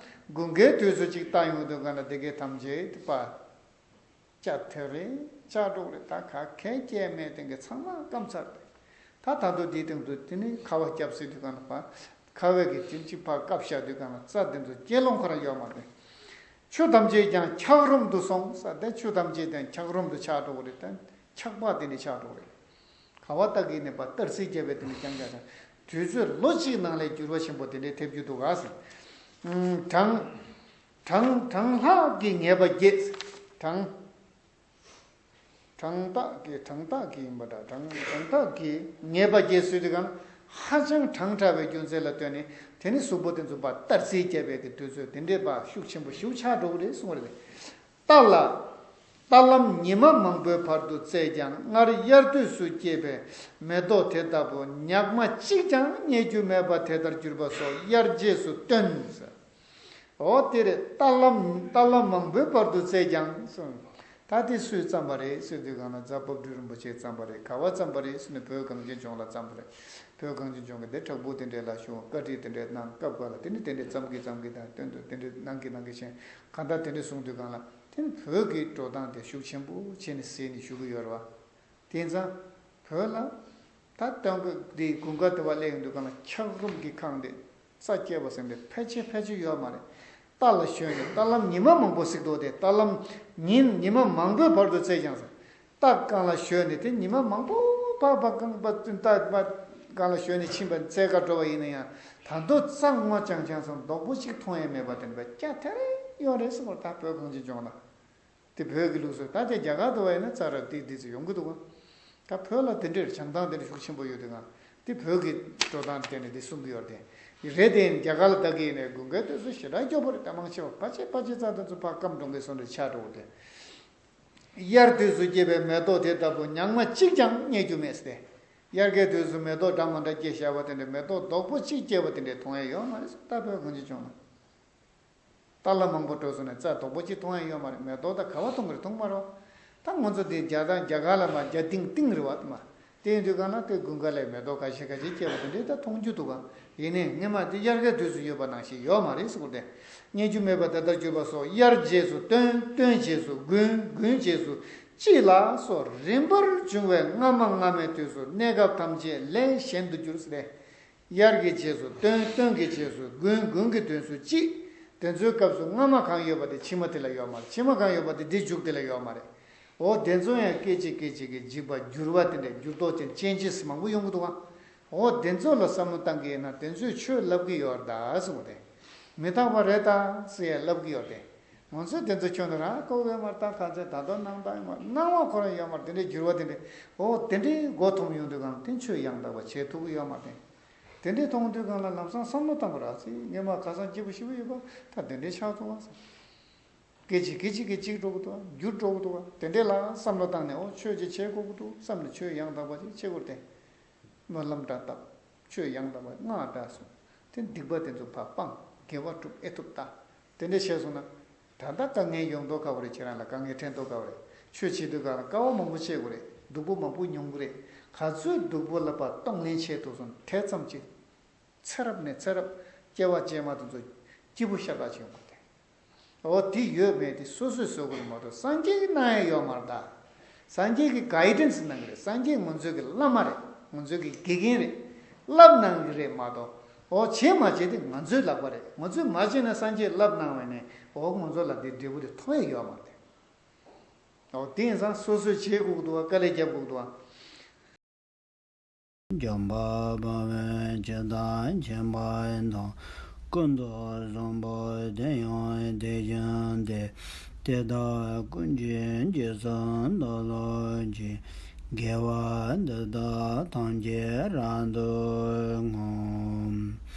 དགུན་ཁའི་དུས་སུ་ཅིག་བལྟ་ཡོང་དུས་གང་ལ་དེ་གའི་ཐམས་ཅད་དེ་པ། སྐྱ་ཐེར་རེ་ཆགས་འགྲོ་རེད། ད་ག་གས་སྐྱེས་མེད་དེ་གའི་ཚང་མ་སྐམ་ཚར་ཏེ། ད་ད་དུང་དེའི་སྟེང་དུ་དེ་ནི་ཁ་བ་བརྒྱབ་ཟེར་དུས་གང་ལ་ཕར་ཁ་བའི་གི་དེ་གཅིག་ཕར་བཀབ་བཞག་དུས་གང་ལ་རྩྭ་དེ་ཚོ་སྐྱེ་ལོང་ཁོ་རང་ཡོད་མ་རེད། ཆུ་ཐམས་ཅད་ཀྱང་འཁྱགས་རོམ་དུ་སོང་ཟེར། དེ་ཆུ་ཐམས་ཅད་ཀྱང་འཁྱགས་རོམ་དུ་ཆགས་འགྲོ་གི་རེད། དེ་འཁྱགས་པ་དེ་འདྲ་ཆགས་འགྲོ་གི་རེད། ག་བ་ལྟ་གི་ནས་པ་སྟར་སིལ་བརྒྱབ་པའི་དེ་ནི་རྐྱང་རྐྱང་ཆགས། དུས་ཚོད་ལོ་གཅིག་ནང་ལས་འགྱུར་བ་ཆེན་པོ་དེ་འདྲའི་ཐེབས་རྒྱུ་འདུག་ག་ཟེར། ཨུམ། གྲང་། གྲང་གྲང་ལྷགས་ཀྱིས་ངེས་པ་བརྒྱད། གྲང་། གྲང་རྟགས་ཀྱིས། གྲང་རྟགས་ཀྱིས་ཡིན་པ་འདྲ། གྲང་། གྲང་རྟགས་ཀྱིས་ངེས་པ་བརྒྱད་ཟེར་དུས་གང་ཧ་ཅང་གྲང་དྲགས་པའི་རྒྱུ་མཚན་ལ་ལྟོས་ནས་དེ་ནི་གཟུགས་པོ་དེ་ཚོ་པ་སྟར་སིལ་བརྒྱབ་པའི་གི་དུས་ཚོད་དེ་འདྲའི་པ་ཤུགས་ཆེན་པོ་ཞེ་པོ་ཆགས་འགྲོ་གི་རེད་གསུངས་པ་རེད། རྟ་ལ། རྟ་ལམ་ཉི་མ་མང་པོའི་བར་དུ་བཙལ་ཀྱང་སྔར་དབྱར་དུས་སུ་སྐྱེས་པའི་མེ་ཏོག་དེ་ལྟ་བུ་ཉག་མ་གཅིག་ཀྱང་རྙེད་རྒྱུ་མེད་པ་དེ་ལྟར་གྱུར་པ་སོགས་དབྱར་རྗེས་སུ་སྟོན་ཟེར། འོ་དེ་རེད། རྟ་ལམ། རྟ་ལམ་མང་པོའི་བར་དུ་བཙལ་ཀྱང་གསུངས། ད་དེ་སུས་བརྩམས་པ་རེད་ཟེར་དུས་གང་ལ་རྫ་དཔལ་སྤྲུལ་རིན་པོ་ཆེས་བརྩམས་པ་རེད། ག་བ་བརྩམས་པ་རེད་ཟེར་ན་བོད་གངས་ཅན་ལྗོངས་ལ་བརྩམས་པ་རེད། བོད་གངས་ཅན་ལྗོངས་ཀྱི་དེ་བྲག་ཕུག་དེ་འདྲས་ལ་བཞུགས། བཀའ་ཁྲིད་དེ་འདྲས་གནང་སྐབས་འགའ་ལ་དེ་ནི་དེ་འདྲས་བརྩམས་གི་བརྩམས་གི་དང་དོན་དུ་དེ་འདྲས་གནང་གི་གནང་གི་བྱས། གང་ལྟར་དེ་འདྲས་གསུངས་དུས་གང་ལ་དེ་ནི་བོད་ཀྱི་འགྲོ་སྟངས་དེ་ཤུགས་ཆེན་པོ་བྱས་ནས་གཟིགས་ནས་བཞུགས་གི་ཡོད་རེད་བ། དེ་ཙང་བོད་ལ་ད་སྟོན་ཁ་འདི་དགུན་ཁ་དེ་བ་སླེབས་ཡོང་དུས་གང་ལ་འཁྱགས་རོམ་གྱི་ཁང་དེ་རྩྭ་སྐྱེས་པ་ཟེར་འདི་ཕལ་ཆེར་ཕལ་ཆེར་ཡོད་མ་རེད། རྟ་ལ་ཞོན་ནས་རྟ་ལམ་ཉི་མ་མང་པོ་ཟིག་འདུག་སྟེ། རྟ་ལམ་ཉིན་ཉི་མ་མང་པོའི་བར་དུ་བཙལ་ཀྱང་ཟེར། རྟ་སྒང་ལ་ཞོན་ནས་དེ་ཉི་མ་མང་པོ་ཕར་ཕར་རྐང་པ་རྟ་ཕར་སྒང་ལ་ཞོན་ནས་ཕྱིན་པ་འཚོལ་ག་འགྲོ་བ་ཡིན་ན་ཡང་ད་དུང་རྩྭ་སྔོ་ལྗང་ལྗང་སོང་རྡོག་པོ་གཅིག་མཐོང་ཡས་མེད་པ་དེ་འདྲ་སྐྱ་ཐེར་ཡོད་རེད་གསུངས་པ་རེད། ད་བོད་གངས་ཅན་ལྗོངས་ལ། དེ་བོད་ཀྱི་ལུགས་སྲོལ། ད་དེ་རྒྱ་གར་དུ་བ་ཡིན་ན་རྩྭ་ར་ཏིག་ཏིག་ཙམ་ཡོང་གི་འདུག་ག་ད་བོད་ལ་དེ་འདྲའི་བྱང་ཐང་དེ་འདྲ་ཤུགས་ཆེན་པོ་ཡོད་དུས་གང་དེ་བོད་ཀྱི་འགྲོ་སྟངས་དེ་ནས་དེ་གསུང་གི་ཡོད་རེད་དེ། རེད་དེ་རྒྱ་གར་ལ་ད་གི་ཡིན་ནའི་དགུན་ཁའི་དུས་སུ་ཞེ་དྲག་སྐྱོ་པོ་རེད། ད་མང་ཆེ་བ་ཕལ་ཆེར་ཕལ་ཆེར་རྩྭ་དེ་ཚོ་ཕར་སྐམ་འགྲོ་གི་སོང་འདྲ་ཆགས་འགྲོ་གི་རེད། དབྱར་དུས་སུ་སྐྱེས་པའི་མེ་ཏོག་དེ་ལྟ་བུ་ཉག་མ་གཅིག་ཀྱང་རྙེད་རྒྱུ་མེད་ཟེར་ཏེ། དབྱར་ཁའི་དུས་སུ་མེ་ཏོག་འདྲ་མ་འདྲ་སྐྱེས་བཞག་པ་དེ་འདྲ་མེ་ཏོག་རྡོག་པོ་གཅིག་སྐྱེས་པ་དེ་འདྲ་མཐོང་ཡས་ཡོད་མ་རེད་ཟེར། ད་བོད་གངས་ཅན་ལྗོངས་ལ། རྟ་ལ་མང་པོ་འགྲོ་སོང་ནས་རྩྭ་རྡོག་པོ་གཅིག་མཐོང་ཡ་ཡོད་མ་རེད། མེ་ཏོག་ད་ག་བ་མཐོང་གི་རེད། མཐོང་མ་རེད། ད་ང་ཚོ་འདི་རྒྱ་ད་རྒྱ་གར་ལ་མ་རྒྱ་ཏིང་ཏིང་རེད་བ་དེ་མ། དེ་ཡིན་དུས་གང་ལ་དེ་དགུན་ཁ་ལས་མེ་ཏོག་ཁ་ཤས་ཁ་ཤས་སྐྱེས་པ་དེ་འདྲའི་ད་མཐོང་རྒྱུ་འདུག་ག་ཡིན་ནའི་སྔོན་མ་དེ་དབྱར་ཁའི་དུས་སུ་ཡོད་པ་ནང་བཞིན་ཡོད་མ་རེད་ཟེར་གོ་དེ། རྙེད་རྒྱུ་མེད་པ་དེ་ལྟར་གྱུར་པ་སོགས་དབྱར་རྗེས་སུ་སྟོན། སྟོན་རྗེས་སུ་དགུན། དགུན་རྗེས་སུ་དཔྱིད་ལ་སོགས་རིམ་པར་འབྱུང་བའི་སྔ་མ་སྔ་མའི་དུས་སུ་གནས་སྐབས་ཐམས་ཅད་ལས་གཞན་དུ་གྱུར་ཟེར་ཏེ། དབྱར་གྱི་རྗེས་སུ་སྟོན། སྟོན་གྱི་རྗེས་སུ་དགུན། དགུན་གྱི་དུས་སུ་དཔྱིད། དེ་ཚོའི་སྐབས་སུ་སྔ་མ་གང་ཡོད་པ་དེ་ཕྱི་མ་དེ་ལ་ཡོད་མ་རེད། ཕྱི་མ་གང་ཡོད་པ་དེ་འདི་མཇུག་དེ་ལ་ཡོད་མ་རེད། འོ་དེ་ཚོ་ཡང་སྐད་ཅིག་སྐད་ཅིག་གིས་འཇིག་པ་འགྱུར་བ་དེ་འདྲའི་འགྱུར་ལྡོག་ཅན་ཅན་ཅིག་མང་པོ་ཡོང་གི་འདུག་ག་འོ་དེ་ཚོ་ལ་བསམ་བློ་བཏང་གི་ཡིན་ན་དེ་ཚོས་ཆོས་ལབ་ཀྱི་ཡོད་རེད་ད་གསུངས་ཏེ། མི་རྟག་པ་རེད་ད་ཟེར་ཡ་ལབ་ཀྱི་ཡོད་དེ། ང་ཚོས་དེ་ཚོ་ཁྱོན་ནས་རང་ལྐོག་ཡོད་མ་རེད། ད་ག་ཚད་ད་དུང་སྣང་བཏང་ཡོད་མ་རེད། སྣང་བ་ཁོ་རང་ཡོད་མ་རེད། དེ་འདྲའི་འགྱུར་བ་དེ་འདྲའི་འོ་དེ་འདྲའི་མགོ་འཐོམ་ཡོང་དུས་གང་དེ་ཆོས་ཡང་དག་པ་བྱེད་ཐུབ་ཀྱི་ཡོད་མ་རེད། དེ་འདྲའི་མཐོང་དུས་གང་ལ་ལམ་སང་བསམ་བློ་བཏང་བ་རག་ཚེ་ངས་མ་ཁ་སང་སྐྱིད་པོ་ཞེ་པོ་ཡོད་པ་ད་དེ་འདྲའི་ཆགས་ཐུབ་བ་སོང་། སྐད་ཅིག་སྐད་ཅིག་གིས་གཅིག་འགྲོ་གི་འདུག་བ། འགྱུར་འགྲོ་གི་འདུག་བ། དེ་འདྲའི་ལ་བསམ་བློ་བཏང་ནས་འོ་ཆོས་ཅིག་བྱེད་དགོས་ཀྱི་འདུག་བསམ་ནས་ཆོས་ཡང་དག་པ་ཅིག་བྱེད་དགོས་ཏེ། སྨོན་ལམ་འདྲ་བཏབ། ཆོས་ཡང་དག་པ་སྔགས་འདྲ་གསུངས། དེ་སྡིག་པ་དེ་ཚོ་ཕར་སྤངས། དགེ་བ་སྒྲུབ་ཨེ་ཐུབ་ལྟ། དེ་འདྲ་བྱས་སོང་ན། ད་ལྟ་དཀའ་ངལ་ཡོང་མདོག་ཁ་པོ་རེད། ཁྱེད་རང་ལ་དཀའ་ངལ་འཕྲད་མདོག་ཁ་པོ་རེད། ཆོས་བྱེད་དུས་གང་ལ་དཀའ་བ་མང་པོ་སྤྱད་དགོས་རེད། སྡུག་པོ་མང་པོ་མྱོང་གི་རེད། ག་ཚོད་སྡུག་པོ་ལ་ཕར་གཏོང་ལེན་བྱེད་ཐུབ་སོང་ན་དེ་ཙམ་གྱིས། ཚེ་རབས་ནས་ཚེ་རབས་སྐྱེ་བ་རྗེས་མ་དེ་ཚོ་སྐྱིད་པོ་ཤ་སྟག་ཅིག་ཡོང་གི་རེད། འོ་དེ་ཡོད་མེད་དེ་སོ་སོས་བཟོ་དགོས་རེད་མ་གཏོགས་སངས་རྒྱས་ཀྱིས་གནང་ཡ་ཡོད་མ་རེད་ད། སངས་རྒྱས་ཀྱིས་གའི་ཌན་སི་གནང་གི་རེད། སངས་རྒྱས་ང་ཚོའི་གི་བླ་མ་རེད། ང་ཚོའི་གི་དགེ་རྒན་རེད། བསླབ་གནང་གི་རེད་མ་གཏོགས་ འོ་བྱེད་མ་བྱེད་དེ་ང་ཚོའི་ལག་པ་རེད། ང་ཚོས་མ་བྱས་ན་སངས་རྒྱས་ལབ་གནང་བས་ནས་འོ་ང་ཚོ་ལ་འདི་འབྲས་བུ་དེ་ཐོབ་ཡ་ཡོད་མ་རེད། འོ་དེ་ཡིན་ཙང་སོ་སོས་བྱེད་དགོས་ཀྱི་འདུག་བ། དཀའ་ལས་རྒྱབ་དགོས་ཀྱི་འདུག་བ། འཇམ་དཔལ་དཔའ་བོས་ཇི་ལྟར་མཁྱེན་པ་དང་། ཀུན་ཏུ་བཟང་པོ་དེ་ཡང་དེ་བཞིན་ཏེ། དེ་དག་ཀུན་གྱི་རྗེས་སུ་བདག་སློབ་ཅིང་། དགེ་བ་འདི་དག་ཐམས་ཅད་རབ་ཏུ་བསྔོ།